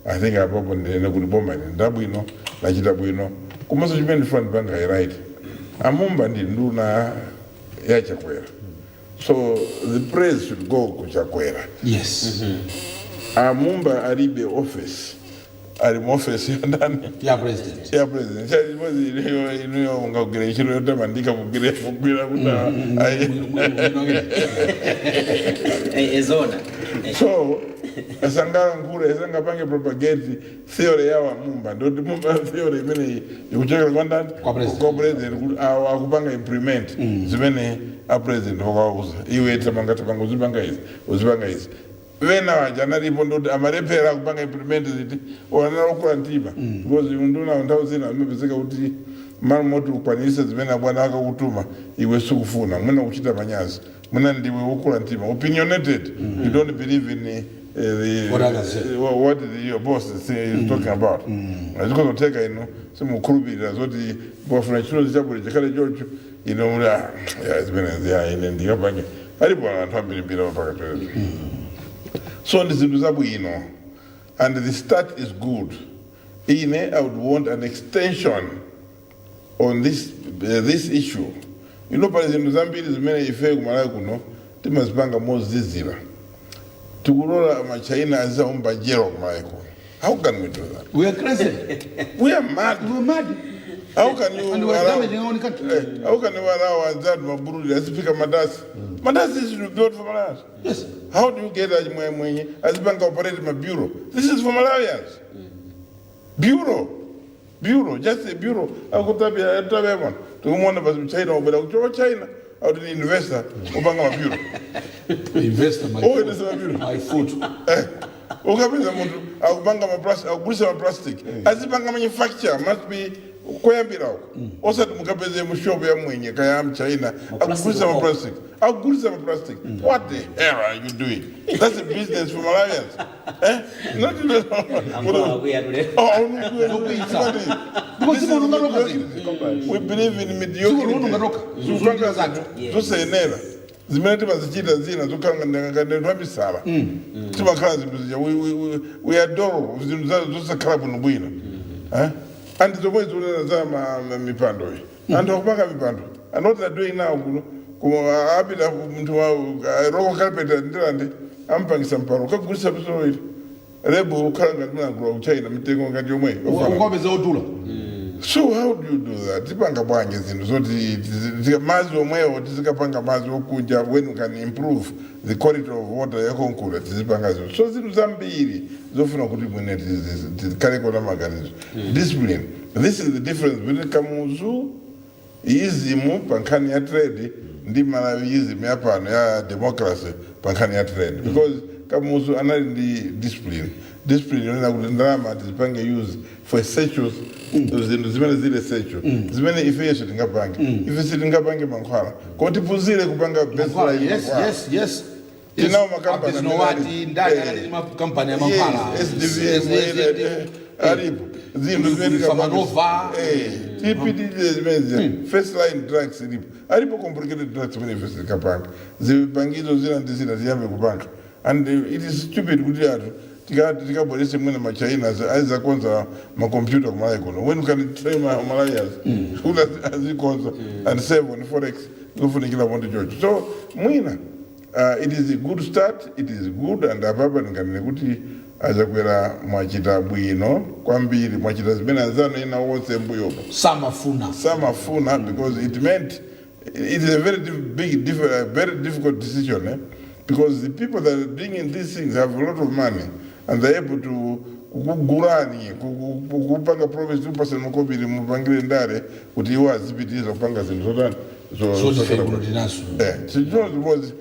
I think apopo ndinene kuti boma ili ndabwino, lachita bwino. Komanso chimene ndifuna ndipanga highlight, amumba ndi nduna ya Chakwera, so the praise should go ku Chakwera. Amumba alibe office, ali mu office ya ndani? Ya president. Ya president. Chachimodzi inuyo, inuyo ungagwira ntchito yotamandika, kugwira kugwira kuti ayi. Zona. So asangalankhule, asangapange propagate theory yawo amumba, ndoti mumba theory imeneyi ikuchokera kwa ndani? Kwa president. Kwa president, kuti awo akupanga implement zimene a president wakawauza: iwe tamanga, tapanga, uzipanga izi, uzipanga izi. Vena waja analipo ndoti amalephera kupanga implement ziti wanalokula mtima, because nduna nthawi zina amapezeka kuti malo moti ukwanise zimene abwana akakutuma iwe sikufuna, mwina kuchita manyazi, mwina ndiwe wokula mtima, opinionated, you don't believe in the, What others say. What your boss is talking about. Zikuzoteka ino simukhulupirira zoti bwafuna chinthu chabwino chikhale chocho, ino muli, "Ah, ya, zimene ziya ine ndikapange." Alipo anthu ambirimbiri mapaka. So ndi zinthu zabwino and the start is good. Ine I would want an extension on this issue. Pali zinthu zambiri zimene ife kumalawi kuno timazipanga mozizira. Tikulola machina azizaumba njerwa kumalawi kuno. How can we do that? We are crazy. We are mad. We are mad. How can you And we are allow, damaging our own country. How can you allow anzatu maburundi azipika mandasi? Mandasi is built for Malawians. How do you get a mwenye azipanga operate ma bureau? This is for Malawians. Bureau, bureau, just a bureau. Akutabia tabia bwana, tukumuona basi China ubeda kuchoka China au ni investor upanga ma bureau. Investor, my Oh, foot. it is a bureau. My foot. Ukapeza munthu akupanga ma plastic, akugulisa ma plastic, azipanga manufacture, must be koyambira uko, osati mukapeze mu shop ya mwenye kaya mchina akugulisa ma plastic, akugulisa ma plastic. What the hell are you doing? That's a business for Malawians, eh? Not Akuyatule. Oh, Zokuitsa. Because dziko longaloka zinthu. We believe in Dziko mediocrity. longaloka. Zikupanga Zinthu. zinthu zosayenera zimene timazichita, zina zokhala ngati misala, timakhala zinthu zija we adore zinthu zosakhala bwinobwino. Eh? And zomwe zikunena za mipando iyi, anthu akupanga mipando, and what they're doing now kuno apita munthu wa roko carpet ndilande ampangisa mpano ukagulisa pisolo lebo ukhala ngati munagula ku China, mitengo ngati yomweyo. Ukapeza odula. So how do you do that? Tipanga bwanji zinthu zoti madzi omwewo tizikapanga madzi okunja when we can improve the quality of water yakonkula? Tizipanga zinthu, so zinthu zambiri zofuna kuti mwine tikhaleko na maganizo, discipline. This is the difference between Kamuzu ism pa nkhani ya trade ndi Malawi ism ya pano ya democracy pa nkhani ya trade, because Kamuzu anali ndi discipline yonena kuti ndalama tizipange use for essentials, zinthu zimene zili essential, zimene ifenso tingapange. Ife sitingapange mankhwala, koma tiphunzire kupanga baseline mankhwala. Tinawo makampani amene Abizinowati ndani anali makampani amankhwala. Yes, SDVM, alipo zinthu zimene Famanova. Tipitirize zimene first line drugs ilipo, alipo complicated drugs zimene ife sitikapanga, zipangizo zina ndi zina ziyambe kupanga. And it is stupid kuti anthu tikabwerese mwina machina azizakonza makompyuta kumalawi kuno when we can train Malawians kuti azikonza and save on forex zofunikira mondi chocho. So mwina it is a good start, it is good. And apapa ndinganene kuti achakwera, mwachita bwino kwambiri, mwachita zimene anzanu ena wonse mbuyomo samafuna. Samafuna, because it meant it is a very big, very difficult decision, eh? Because the people that are bringing these things have a lot of money and they're able to kukugurani, kupanga promise 2% makobiri mupangire ndale kuti iwo azipitiriza kupanga zinthu zotani. Zoti ife kuno tinazo. Chimodzimodzi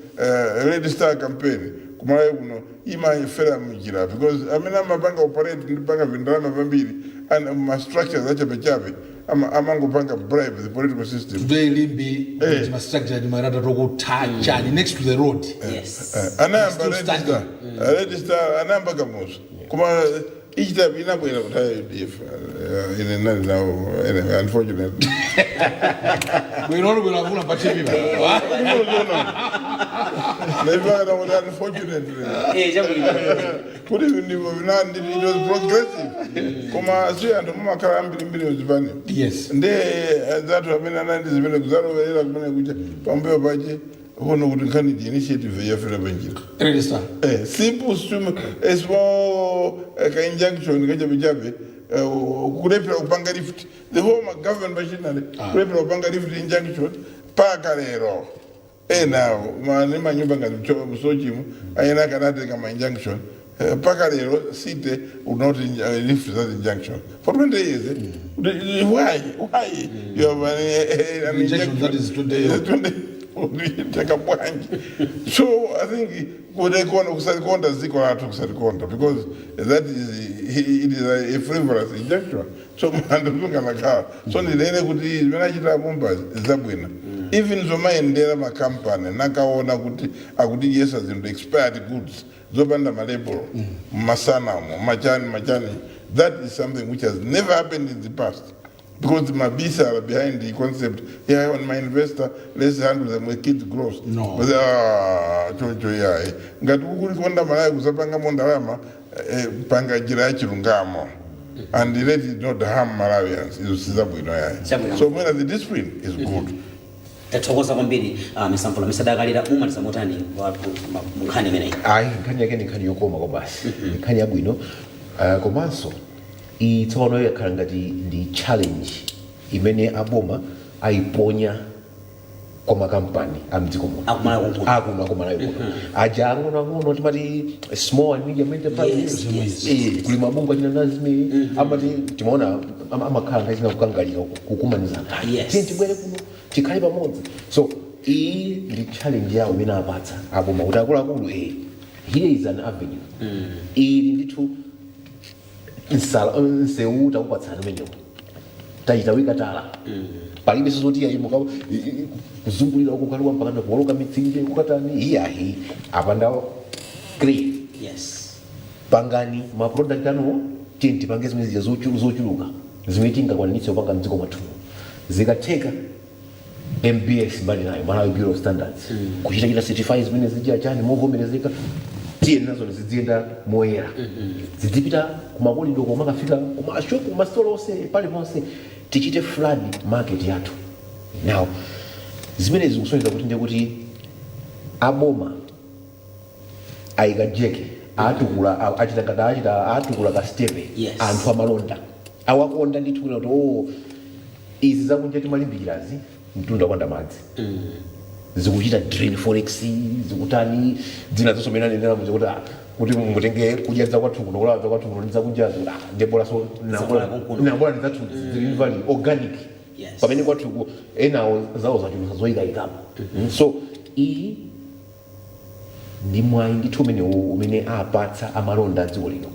Red Star campaign kumalawi kuno imafera mnjira because amene amapanga operate ndipanga vindalama vambiri and ma structures achapechape amangopanga bribe the political system. Today Limbe ma structure timarata tokutachani next to the road. Anayamba Still Red Star. Standing. Red Star anayamba Kamuzu, koma ichita inabwera kuti UDF ine nali nawo anyway, unfortunately. Bwinolo bwino avula pa TV pa. Naipaka kuti unfortunately Chabwino. Kuti ndivyo vinandi, it was progressive, koma si anthu mumakhala ambirimbiri mzipani. Nde anzathu amene anandi zimene kuzalowerera kumene kucha pambuyo pache kuno kuti nkhani ndi initiative yafera panjira. Red Star. Simple a small ka injunction kachabechabe, kulephera kupanga lift the whole government machinery, kulephera kupanga lift injunction paka lero. Ena ne manyumba ngati msochimu ayena akanatenga ma injunction, paka lero city would not lift that injunction for 20 years, eh? Why you have an Injunction that is 20 years. 20 teka bwanji? So I think kuti kusalikonda dziko lathu, kusalikonda, because that is it is a frivolous injunction. So anthu tunganakhala, so ndinene kuti zimene achita Mumba zabwino. Even zomayendera makampani nakaona kuti akutidyesa zinthu, expired goods zopanda malabel, masanamo machani machani, that is something which has never happened in the past because the mabisa are behind the concept. Yeah, on my investor, let's handle them with kid gloves. No. But ah, chocho yayi, ngati ukulikonda Malawi kusapanga ndalama, panga njira ya chilungamo and let it not harm Malawians. Izo sizabwino yayi. Chabwino. So mwina the discipline is good. Tathokoza kwambiri, Misamvula. Misadakhalira mumaliza motani nkhani imeneyi? Ayi, nkhani yake ndi nkhani yokoma kwabasi, ndi nkhani yabwino. Komanso iyi tsopano yakhala ngati ndi challenge imene aboma ayiponya kwa makampani a mdziko muno. Akumalawi konkuno. Akuno akumalawi kuno, aja ang'onoang'ono timati small and medium enterprises. Kuli mabungwe achina NASME, amati timaona amakhala nthawi zina kukangalika kukumanizana. Tiye tibwere kuno tikhale pamodzi. So iyi ndi challenge yawo imene apatsa aboma kuti akuluakulu, here is an avenue, ili ndithu nsewu takupatsani umenewo, tachita tala, palibe zoti ayi kuzungulira uko kukalowa mpaka kuwoloka mitsinje kukatani, iyayi, apa ndawo clear. Pangani ma product anuwo, tiye tipange zimene zija zochuluka zimene tingakwanitse kupanga mdziko mwathu. Zikatheka, MBS mbali nayo, Malawi Bureau of Standards, kuchitachita certify zimene zija chani movomerezeka, tiye nazo ziziyenda moyera, zizipita kumakolido, komakafika kumashopu, kumasitolo onse, paliponse tichite flood market yathu. Now zimene zikusonyeza kuti ndiye kuti aboma ayika jeke, atukula, achita ngati achita atukula ka step. Anthu amalonda awakonda ndithu kuti oh, izi zakunja timalimbikirazi, mtunda kwanda madzi, zikuchita drain forex, zikutani dzina zonse mene anenera muja kuti kuti mutenge kudya zakwathu kuno, kulawa zakwathu kuno ndi zakunjazo, kuti ndebola so Zakola konkuno. Nabola ndi zathu zili value organic. Pamene kwathu enawo zawo zachulusa zoyikayikamo. So iyi Ndi mwayi ndithu umenewu umene apatsa amalonda a dziko lino,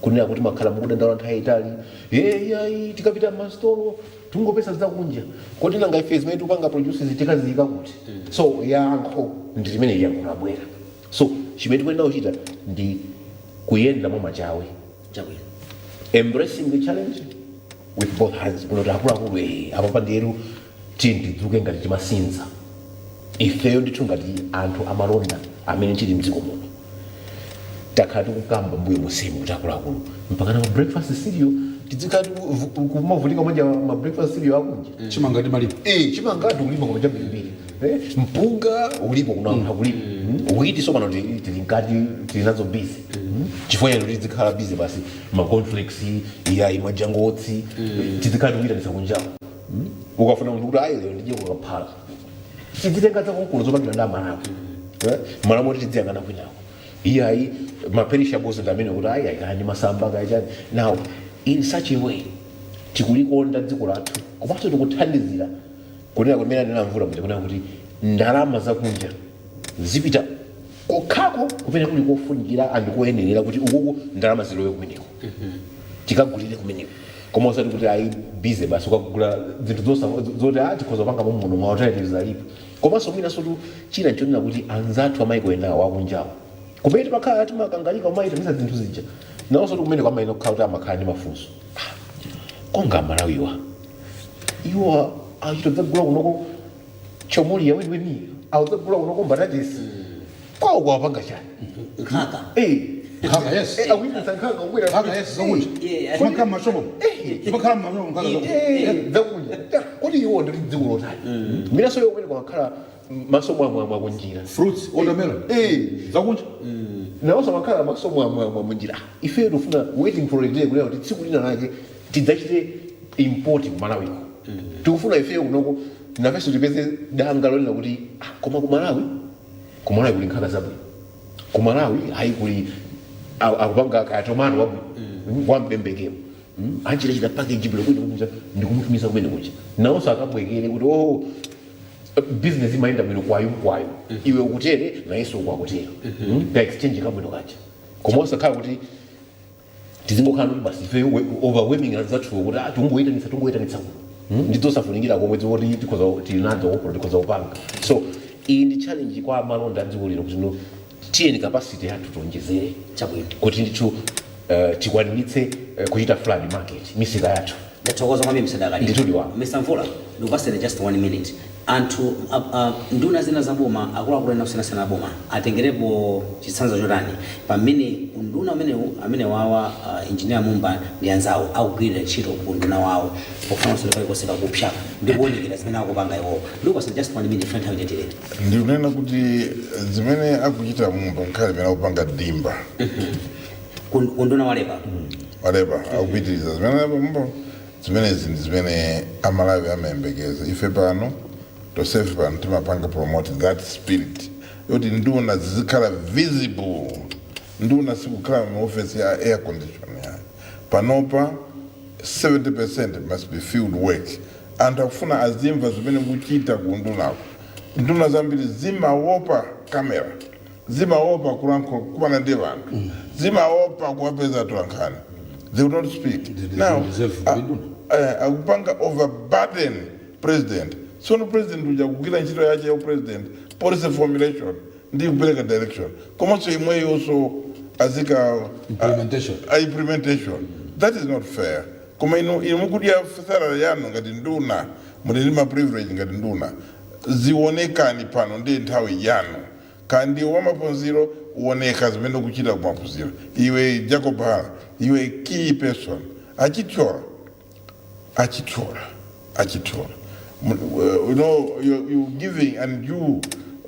kunena kuti makhala mukudandaula nthawi yayitali, "Hey, ayi, tikapita m'masitolo tingopeza zakunja, kodi nanga ife zimene tikupanga produce tikaziyika kuti?" So yankho ndi limene yankho labwera. So chimene tikuyenera kuchita ndi kuyenda mwa machawi, embracing the challenge with both hands, kunoti akuluakulu, apa pandiyeru tiye tidzuke ngati timasinza ifeyo ndithu, ngati anthu amalonda amene tili mdziko muno. Takhala tikukamba mbuyo musemu kuti akuluakulu, mpakana ma breakfast cereal tizikhala kumavutika manja, ma breakfast cereal akunja. Chimanga timalipo. Chimanga tikulima koma chambirimbiri. Mpunga ulipo kuna, anthu akulima. Wheat so pano tili mkati, tili nazo busy. Chifukwa chani kuti tizikhala busy basi ma cornflakes, iyayi, ma Jungle Oats, tizikhala tikuyitanitsa kunjawo? Ukafuna munthu kuti ayi, lero ndidye kukaphala, tizitenga zakonkuno zopangira ndi Amalawi. Malawi oti tiziyang'ana kwinako, iyayi, ma perishables ndi amene kuti ayi, kaya ndi masamba, kaya chani. Now in such a way tikulikonda dziko lathu, komanso tikuthandizira kunena kuti mene anena Mvula muja, kunena kuti ndalama zakunja zipita kokhako kumene kuli kofunikira and koyenerera kuti ukuku ndalama zilowe kumeneko, tikagulire kumeneko, koma usati kuti ayi, busy basi ukagula zinthu zoti tikhoza kupanga muno, ma alternatives alipo. Komanso mwinanso tu china nchonena kuti anzathu amaiko enawo akunjawo kumene timakhala timakangalika umayitanisa zinthu zija, nawonso tu kumene kwamayina kukhala kuti amakhala ndi mafunso. Ah, konga Amalawiwa iwo achitodzagula kunoko chomuliya weniweni, awudzagula kunoko mbatatisi, kwawo kwawapanga chani? Nkhaka. Nkhaka, yes. Akuyipitsa nkhaka kubwera. Nkhaka, yes, zakunja. Zimakhala m'mashopo, zimakhala m'mashopo nkhaka zakunja. Zakunja. Kodi iwo ndili dziko lotani? Minaso iwo kumene kwamakhala maso mwamwamwa kunjira. Fruits, watermelon, zakunja. Nawonso amakhala maso mwamwamwa munjira. Ife tikufuna, waiting for a day kunena kuti tsiku lina lake tidzachite import ku Malawiko. Tikufuna ifeyo kunoko nafenso tipeze danga lonena kuti ah, koma ku Malawi kuli nkhaka zabwino, ku Malawi hayi kuli akupanga kaya tomato wabwino wambembekemo, anchitachita package bwino bwino kuja ndikumutumiza kumene kuja, nawonso akabwekere kuti oh, business imayenda bwino kwayo kwayo, iwe ukutere nayenso ukwakutere, ka exchange kabwino kaja. Koma osakhala kuti tizingokhala kuti basi ife overwhelming anzathu kuti ah, tungoyitanitsa, tungoyitanitsa kuno, ndizosafunikira komwe zoti tikhoza tili nazo kokolo tikhoza kupanga. So iyi ndi challenge kwa amalonda a dziko lino kuti no, tiyeni capacity yathu tionjezere kuti ndithu tikwaniritse kuchita flood market, misika yathu. Ndathokoza kwambiri, Mr. Dakalira. Ndithu wa. Mr. Mvula, ndikupaseni just one minute. Anthu nduna zina za boma, akuluakulu ena osiyanasiyana a boma atengerepo chitsanzo chotani pamene unduna umenewu amene wawa Engineer Mumba ndi anzawo akugwirira ntchito ku unduna wawo pofuna kusoneka kalikonse kakupsa ndi kuwunikira zimene akupanga iwowo? Ndikupaseni just one minute, friend, nthawi itetire. Ndikunena kuti zimene akuchita Mumba, nkhale imene akupanga dimba Unduna wa labour. Wa labour, akupitiriza zimene Mumba, zimenezi ndi zimene Amalawi amayembekeza. Ife pano tonsefe pano timapanga promote that spirit yoti nduna zizikhala visible. Nduna sikukhala mu office ya air condition yayo. Panopa 70% must be field work. Anthu akufuna azimva zimene mukuchita ku ndunako. Nduna zambiri zimaopa kamera, zimaopa kulankhula, kumana ndi anthu, zimaopa kuwapeza atolankhani. They will not speak. Now Deserve nduna. Akupanga overburden president. Tsono president uja kugwira ntchito yache ya president, policy formulation ndi kupereka direction, komanso imweyonso azika Implementation. Implementation, that is not fair. Koma inu mukudya salary yanu ngati nduna, muli ndi ma privilege ngati nduna, zionekani pano ndi nthawi yanu. Kandi wamaphunziro, uoneka zimene ukuchita kumaphunziro. Iwe Jacob Hara, iwe key person, achithyola, achithyola, achithyola. You giving undue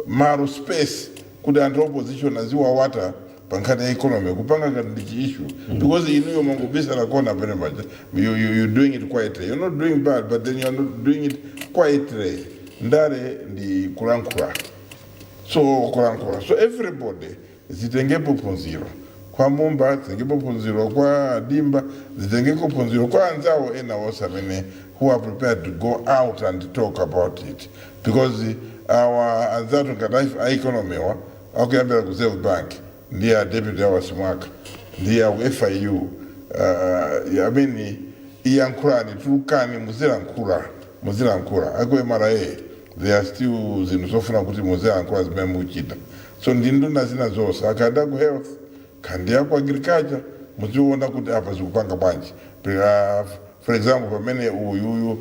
malo, space kuti anthu opposition aziwawata pa nkhani ya economy, kupanga ngati ndi chi issue, because inuyo mangobisala kona pene paja. You doing it quietly. You're not doing bad, but then you're not doing it quietly. Ndale ndi kulankhula, so kulankhula. So everybody zitengepo phunziro kwa Mumba, zitengepo phunziro kwa Dimba, zitengeko phunziro kwa anzawo ena onse amene who are prepared to go out and talk about it, because our anzathu ngati a economy wa Akuyambira ku Reserve Bank ndi a deputy awo Simwaka ndi aku FIU, I mean, iyankhulani, tulukani, muzilankhula, muzilankhula. Aku MRA, there are still zinthu zofuna kuti muzilankhula zimene mukuchita. So ndi nduna zina zonse, akanda ku health, kandi aku agriculture, muziona kuti apa zikupanga bwanji. For example, pamene uyuyu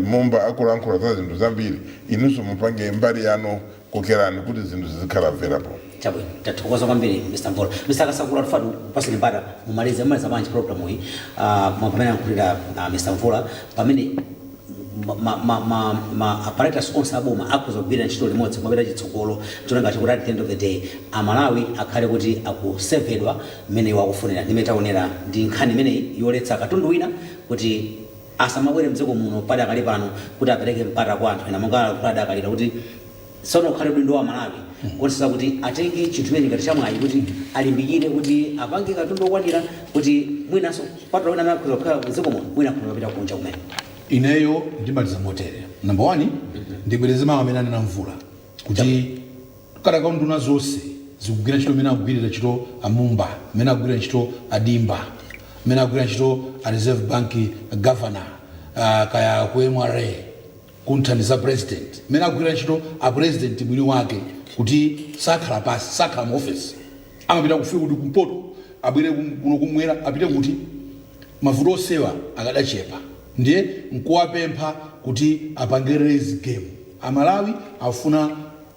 Mumba akulankhula za zinthu zambiri, inunso mupange mbali yanu, kokerani kuti zinthu zizikhala available. Chabwino, tathokoza kwambiri, Mr Mvula. Mr Kasakula, tifatu kupaseni mpata mumalize. Mumaliza bwanji program iyi pamene ankhulira Mr Mvula, pamene ma apparatus onse aboma akhoza kugwira ntchito limodzi kumapita chitsogolo, cholinga chakuti at the end of the day Amalawi akhale kuti akusevedwa mmene wakufunira, ndimene taonera ndi nkhani imeneyi yoletsa katundu wina kuti asamabwere mdziko muno padakali pano, kuti apereke mpata kwa anthu ena, monga akhala adakalira kuti tsono ukhale udindo wa Malawi kuonetsetsa kuti atenge chinthu chimene ngati chamwayi kuti alimbikire kuti apange katundu okwanira, kuti mwinanso patula wina amene akhoza kukhala mdziko muno, mwina akhoza kupita kunja kumene. Ineyo ndimaliza motere. Number one, ndibwereze mawu amene anena Mvula kuti kadaka nduna zonse zikugwira ntchito imene akugwirira ntchito Amumba, imene akugwirira ntchito Adimba, imene akugwirira ntchito a Reserve Bank governor, kaya ku MRA kunthandiza president, imene akugwirira ntchito a president mwini wake, kuti sakhala pasi, sakhala mu office, amapita ku field kumpoto, abwere kuno kumwera, apite kuti mavuto osewa akadachepa. Ndiye nkuwapempha kuti apange raise game. Amalawi afuna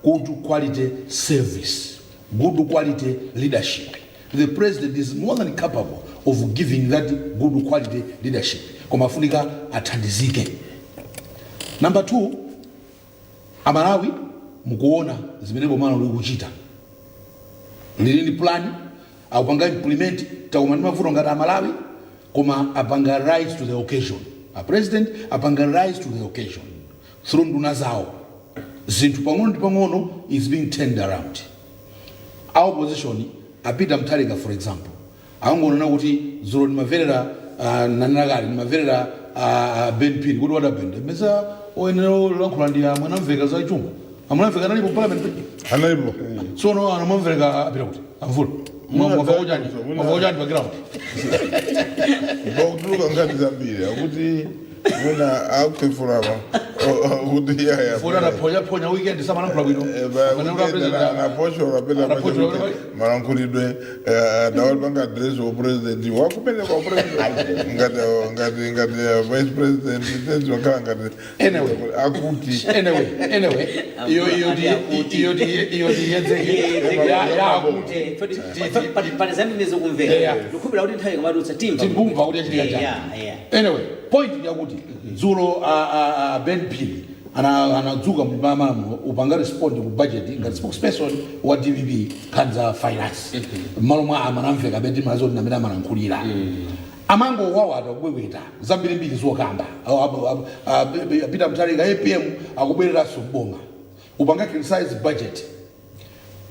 good quality service, good quality leadership. The president is more than capable of giving that good quality leadership, koma afunika athandizike. Number two, Amalawi mukuona zimene bomalo likuchita, lili ndi plan, akupanga implement. Takoma ndi mavuto ngati Amalawi, koma apanga rise to the occasion. A president apanga rise to the occasion through nduna zawo. Zinthu pang'ono ndi pang'ono is being turned around. Our opposition, apita Mutharika for example, angonena kuti dzulo ndimamverera, nanena kale ndimamverera Ben Phiri kuti what happened, mesa oyenera olankhula ndi amwanamveka za chuma. Amwanamveka analipo parliament? Analipo. Tsono anamwamvereka apita kuti amvula mwamva kuchani, mwamva kuchani pa ground? Bakutuluka nkhani zambiri akuti mwina akukhefulama kuti yaya. Funa anaphonya phonya weekend, samalankhula bwino. Anapochola pena. Anapochola. Malankhulidwe dawali address wa president wakumene kwa president ngati vice president tezokhala ngati Anyway. Akuti Anyway, iyo ndi yenzeke yakuti Pali zambiri zikumveka. Ndikukhulupirira kuti nthawi ikamadutsa timva. Timbumva kuti yachitika chani. Anyway, point yakuti dzulo Ben Phiri anadzuka mmalamulo upanga respond ku budget ngati spokesperson wa DPP, nkhani za finance, m'malo mwa amanamveka amene timazoti amene amalankhulira, amangowawata kubwebweta zambirimbiri zokamba. Peter Mutharika, APM akubwereranso mboma, upanga criticize budget.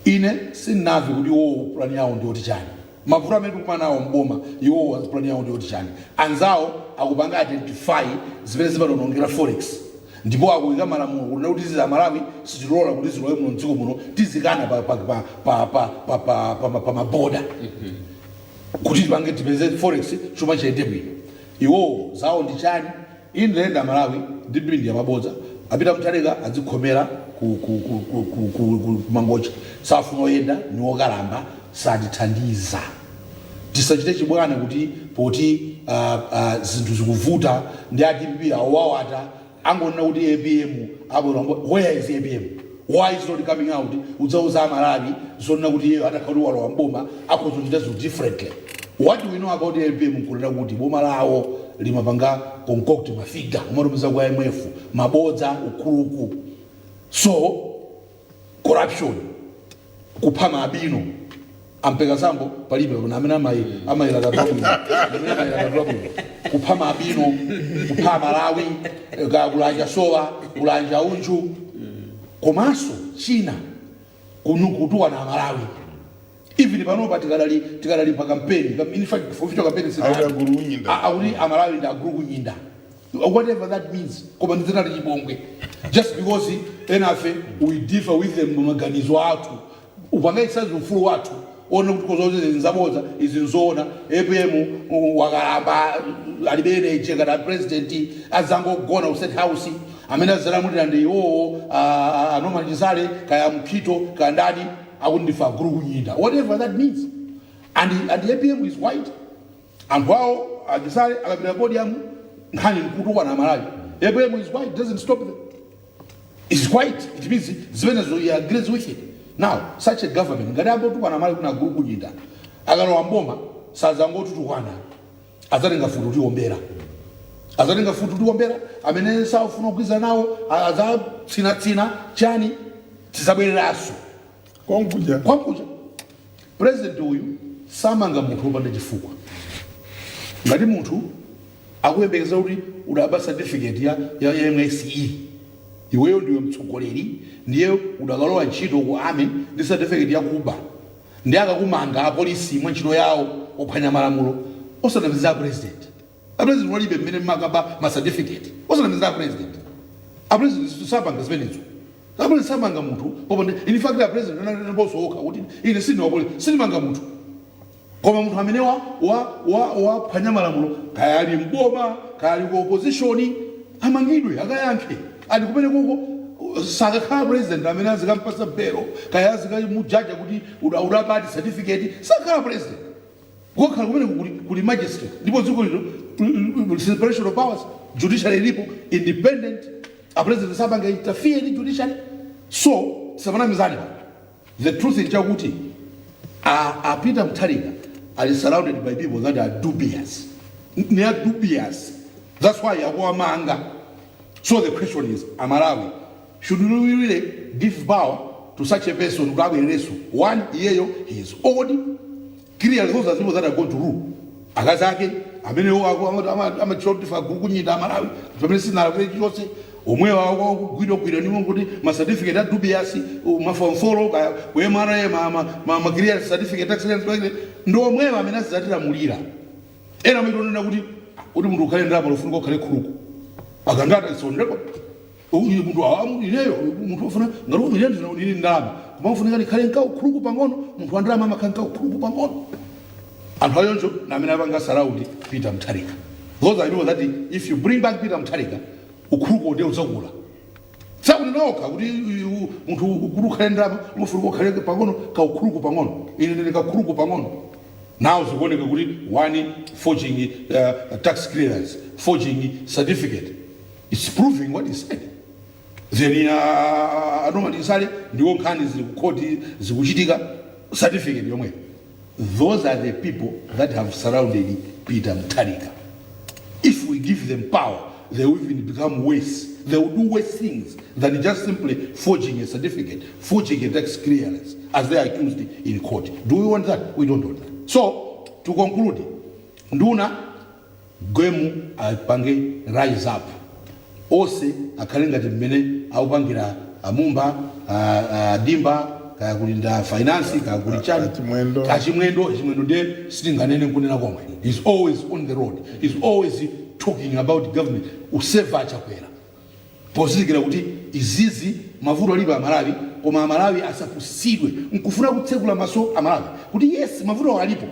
Ine sindinamve kuti iwowo plan yawo ndiyoti chani. Mavuto amene tikumana nawo mboma, iwowo plan yawo ndiyoti chani? Anzawo akupanga identify zimene zimatonongera forex, ndipo akuyika malamulo kunena kuti izi Amalawi sitilola kuti zilowe muno mdziko muno, tizikana pa maboda kuti tipange tipeze forex, chuma chiyende bwino. Iwowo zawo ndi chani? Ine Malawi ndi mbindi yamabodza. Apita Mutharika adzikhomera ku Mangochi, safuna oyenda, ni wokalamba, satithandiza. Tisachite chibwana kuti poti zinthu zikuvuta ndi a DPP awawata, angonena kuti APM abwera. Where is APM? Why is not coming out udzauza Amalawi zonena kuti iye atakhala kuti walowa mboma akhoza kuchita zinthu differently? What we know about APM nkunena kuti boma lawo limapanga concoct ma figure, umatumiza ku IMF, mabodza, ukhuluku, so corruption, kupha mabino ampeka sambo palibe pano amene amayira katwabwino, amene amayira katwabwino, kupha mabino, kupha Malawi, ka kulanja sowa, kulanja unju, komanso china kutuwa na Malawi. Even panopa tikadali pa campaign, in fact official campaign Akuti agulukunyinda. Akuti Amalawi ndi agulukunyinda. Whatever that means, koma ndidzina lachipongwe just because enafe we differ with them mumaganizo athu, upangayisazi ufulu wathu ona kuti kozoze nzabodza, izi nzoona. APM wakalamba, alibe energy ngati president, azangogona ku State House. Amene azalamulira ndi iwowo, a Norman Chisale, kaya Mkhito, kaya ndani, akuti ndife agulukunyinda, whatever that means. And APM is white. Anthu awo achisale akapita podium, nkhani mkutukwana Amalawi. APM is white, doesn't stop them. Is white, it means zimenezo he agrees with it. Now such a government, ngati ambotukwana Amalawi kuna agulukunyinda, akalowa mboma sazangotutukwana, azatenga futi kutiombera, azatenga futi kutiombera. Amene safuna kugwirizana nawo azatsinatsina chani, tizabwereranso konkuja. Kwankuja. President uyu samanga munthu wopanda chifukwa. Ngati munthu akuyembekeza kuti udaba certificate ya MSCE, iweyo ndiwe mtsogoleri, ndiye udakalowa ntchito ku army ndi certificate yakuba, ndi akakumanga apolisi mwa ntchito yawo ophwanya malamulo, osanamizira president. A president walibe mmene makaba ma certificate, osanamizira president. A president sapanga zimenezo. A president samanga munthu popanda. In fact, a president anaposoka kuti ine sindine wapolisi, sindimanga munthu, koma munthu amene waphwanya malamulo, kaya ali mboma, kaya ali ku opposition, amangidwe, akayankhe. Ali kumene koko sakakhala president amene azikampasa belo, kaya azikamujaja kuti udabati certificate, sakakhala president. Kokhala kumene kuli magistrate, ndipo dziko lino separation of powers, judiciary ilipo independent. A president sapanga interfere ni judiciary, so samanamizani pa. The truth is chakuti a Peter Mutharika ali surrounded by people that are dubious. They are dubious, that's why akuwamanga. So the question is, Amalawi, should we really give power to such a person kuti abwererenso? One, iyeyo he is old. Clearly those are people that are going to rule. Akazi ake amene amachita kuti agulukunyinda Amalawi pamene sinalakwire chilichonse, omwewo akugwidwagwidwa ndimo kuti ma certificate a dubious, ma form 4 kaya ku MRA, ma clear certificate, tax clearance, ndi omwewo amene azizatilamulira. Ena amaitonena kuti munthu ukhale ndalama lofunika ukhale khuluku. Akangata, it's on record. Uyu munthu awa, ineyo munthu ofuna ngati ine ndine ndalama, koma ufunika ndikhale nkaukhuluku pang'ono. Munthu wa ndalama amakhala nkaukhuluku pang'ono. Anthu ayonjo namene apanga surround Peter Mutharika. Those are people that if you bring back Peter Mutharika, ukhuluku ndiye udzakula. Sakunena okha kuti munthu kuti ukhale ndalama umafunika ukhale pang'ono kaukhuluku pang'ono. Ine ndine kakhuluku pang'ono. Now zikuoneka kuti one, forging tax clearance, forging certificate, it's proving what he said. Then a Norman Chisale ndiwo nkhani zili kukhoti, zikuchitika, certificate yomweyo. Those are the people that have surrounded Peter Mutharika. If we give them power, they will even become worse. They will do worse things than just simply forging a certificate, forging a tax clearance, as they are accused in court. Do we want that? We don't want that. So to conclude, nduna gwemu apange rise up, ose akhale ngati mmene akupangira amumba, dimba, kaya kulinda finance, kaya kuli chani. Achimwendo. Achimwendo, Achimwendo ndiye sitinganene nkunena komwe. He's always on the road, he's always talking about government, useva Achakwera, pozindikira kuti izizi mavuto alipo Amalawi, koma Amalawi asapusidwe nkufuna kutsekula maso Amalawi kuti yes, mavuto alipo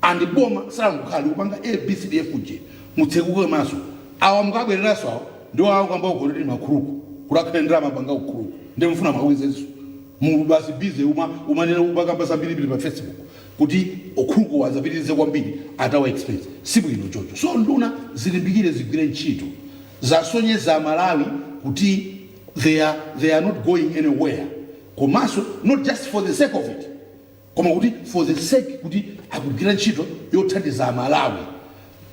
and boma salangukhala likupanga A B C D F G. Mutsekuke maso. Awa mukabwereranso awa ndiwo awo kamba kuti makhuluku kuti akhale ndalama panga ukhuluku, ndiye mufuna mawizenso mu basi busy uma umanena upakamba zambirimbiri pa Facebook kuti ukhuluku wazapitirize kwambiri at our expense. Sibwino chocho. So nduna zilimbikire, zigwire ntchito, zasonyeza Malawi kuti they are not going anywhere, komanso not just for the sake of it, koma kuti for the sake kuti akugwira ntchito yothandiza Amalawi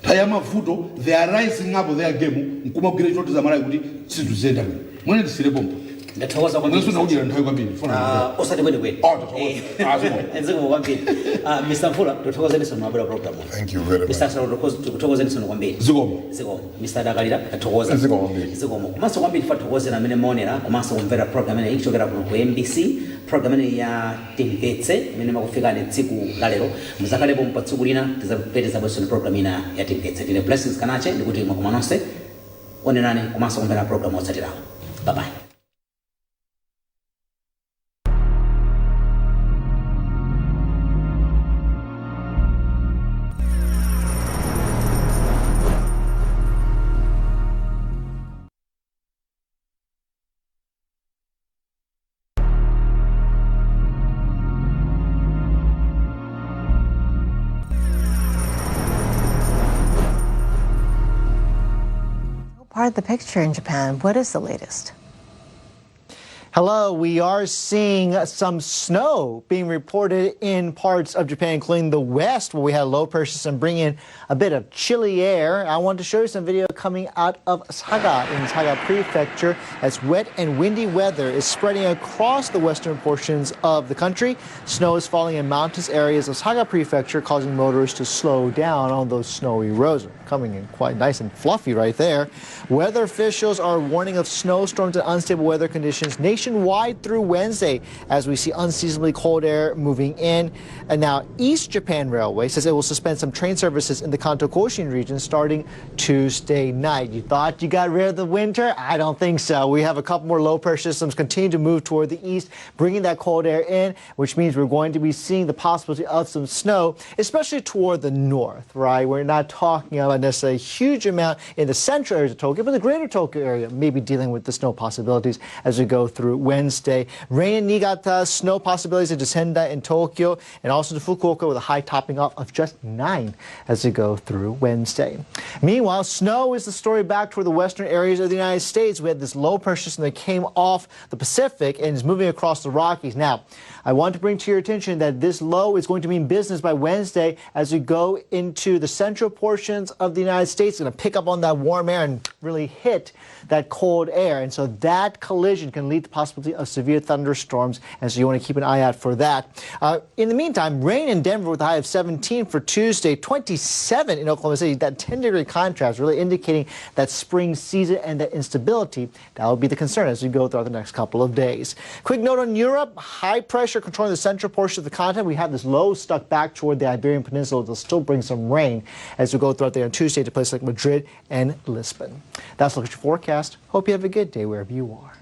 nthawi ya mavuto. They are rising up their game nkumagwira ntchito za Malawi kuti zinthu ziyenda bwino. Mwene tisire pompo. Ndathokoza kwambiri. Mwenso nakudyera nthawi kwambiri. Ah, osati kwenikweni. Oh, tathokoza. Ah, zikomo. Zikomo kwambiri. Ah, Mr Mvula, tothokozeniso mwabwera program. Thank you very much. Mr Salo, tikuthokozeniso kwambiri. Zikomo. Zikomo. Mr Dakalira, tathokoza. Zikomo kwambiri. Zikomo komanso kwambiri. Fathokozera amene maonera komanso kumvera program ineyi ichokera kuno ku MBC, program ineyi ya Timvetse imene makufikani tsiku la lero. Muzakhalepo pa tsiku lina, tizapeteza bwenso ni program ina ya Timvetse. Tine Blessings Kanache, ndikuti mwakoma nonse. Onerani komanso kumvera programu otsatirawo. Bye bye. Part of the picture in Japan. What is the latest? Hello, we are seeing some snow being reported in parts of Japan, including the west, where we had low pressure system bring in a bit of chilly air. I want to show you some video coming out of Saga in Saga Prefecture as wet and windy weather is spreading across the western portions of the country. Snow is falling in mountainous areas of Saga Prefecture, causing motorists to slow down on those snowy roads. Coming in quite nice and fluffy right there. Weather officials are warning of snowstorms and unstable weather conditions nationwide through Wednesday as we see unseasonably cold air moving in. And now East Japan Railway says it will suspend some train services in the Kanto Koshin region starting Tuesday night. You thought you got rid of the winter? I don't think so. We have a couple more low pressure systems continue to move toward the east, bringing that cold air in, which means we're going to be seeing the possibility of some snow, especially toward the north, right? We're not talking about necessarily a huge amount in the central areas of Tokyo, but the greater Tokyo area may be dealing with the snow possibilities as we go through Wednesday. Rain in Niigata, snow possibilities into Sendai and Tokyo, and also to Fukuoka with a high topping off of just 9 as we go through Wednesday. Meanwhile, snow is the story back toward the western areas of the United States. We had this low pressure system that came off the Pacific and is moving across the Rockies. Now, I want to bring to your attention that this low is going to mean business by Wednesday as we go into the central portions of the United States. It's going to pick up on that warm air and really hit that cold air. And so that collision can lead to the possibility of severe thunderstorms. And so you want to keep an eye out for that. In the meantime, rain in Denver with a high of 17 for Tuesday, 27 in Oklahoma City. That 10-degree contrast really indicating that spring season and that instability. That will be the concern as we go throughout the next couple of days. Quick note on Europe, high pressure controlling the central portion of the continent. We have this low stuck back toward the Iberian Peninsula. It'll still bring some rain as we go throughout there on Tuesday to places like Madrid and Lisbon. That's a look at your forecast. Hope you have a good day wherever you are.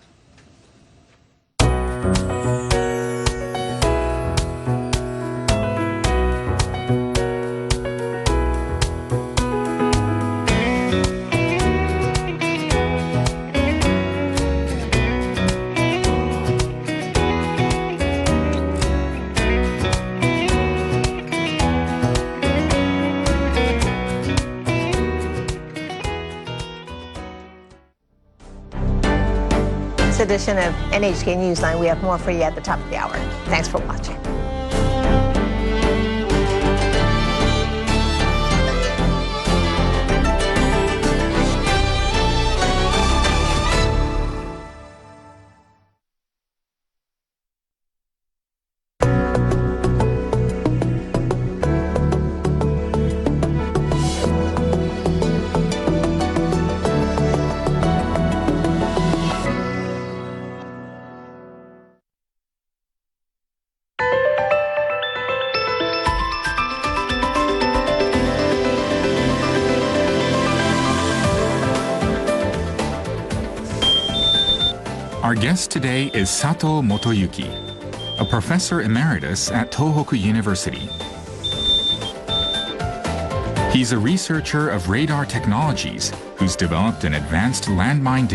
This edition of NHK Newsline, we have more for you at the top of the hour. Thanks for watching. Our guest today is Sato Motoyuki, a professor emeritus at Tohoku University. He's a researcher of radar technologies who's developed an advanced landmine